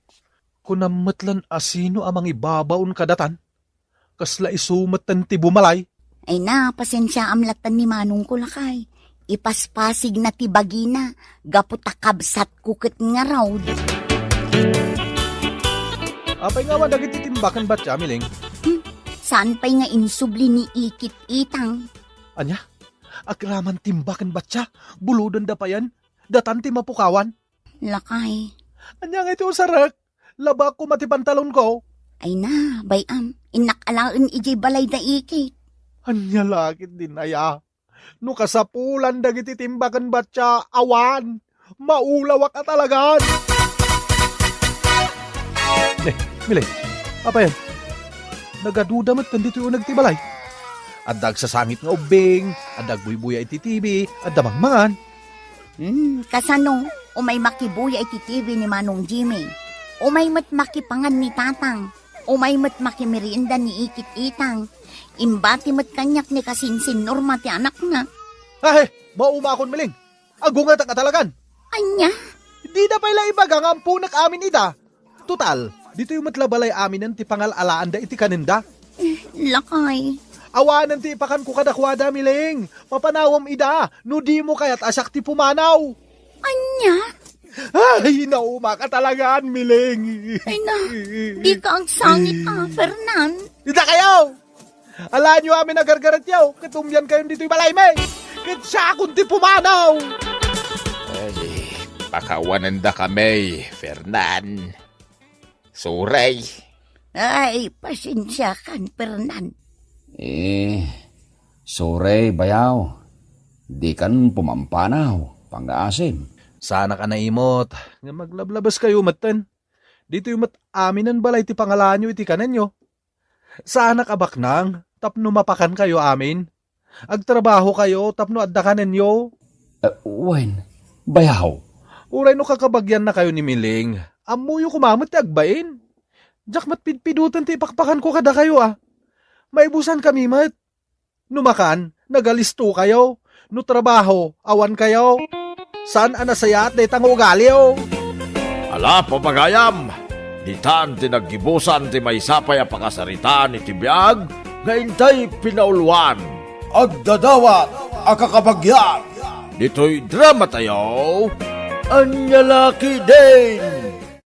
Kunam met lan a sino a mangibabaon kadatan? Kasla isu metten ti bumalay. Ay na, pasensiaam latan ni Manongko, lakay. Ipaspasigna ti bagina, gapu ta kabsatko ket ngarud. Apay nga awan dagiti timba ken batsia, Miling? Hmm, saan pay nga insubli ni Ikit Itang? Ania? Agraman timba ken batsia? Bulodenda payen? Datan ti mapukawan? Lakay. Ania nga iti usarek? Labaak koma ti pantalonko. Ay na, bay-am, innak alaen idiay balayda Ikit. Ania la ketdin aya? No kasapulan dagiti timba ken batsia, awan. Maulawak a talagan. Ne, Miling, apayen? Nagaduda met ken ditoy uneg ti balay. Adda agsasangit nga ubbing, adda agbuybuya iti T V, adda mangmangan. Hmm, kasano? Umay makibuya iti T V ni Manong Jimmy. Umay met makipangan ni Tatang. Umay met makimerienda ni Ikit Itang. Imbati met kaniak ni kasinsin Norma ti anakna. Ay, maumakon, Miling. Agungetak a talagan. Ania? Dida pay la ibaga nga amponek amin ida. Total, ditoy met la balay aminen ti pangal-alaanda iti kanenda. Eh, lakay. Awanen ti ipakanko kadakuada, Miling. Mapanawem ida no dimo kayat a siak ti pumanaw. Ania? Ay, naumak a talagaan, Miling. Ay na, dika agsangit a, Fernan. Dakayo! Alaenyo amin a gargaretyo, ket umyankayon ditoy balaymi. Ket siakon ti pumanaw. Ay, pakawanendakami, Fernan. Sorry. Ay, pasensiakan, Fernan. Eh, sorry, bayaw. Dikan pumampanaw, pangngaasim. Saanak a naimot nga maglablabaskayo metten. Ditoy met aminen balay ti pangalaanyo iti kanenyo. Saanak a baknang tapno mapakankayo amin. Agtrabahokayo tapno adda kanenyo. Eh, wen, bayaw. Uray no kakabagiannakayo ni Miling, ammoyo koma met ti agbain. Diak met pidpidoten ti ipakpakanko kadakayo a. Maibusankami met. No makan, nagalistokayo. No trabaho, awankayo. Saan a nasayaat dayta nga ugaliyo. Ala, papagayam! Ditan ti naggibusan ti maysa pay a pakasaritaan iti biag nga intay pinauluan. Agdadawat a kakabagian! Ditoy dramatayo, Ania La Ketdin!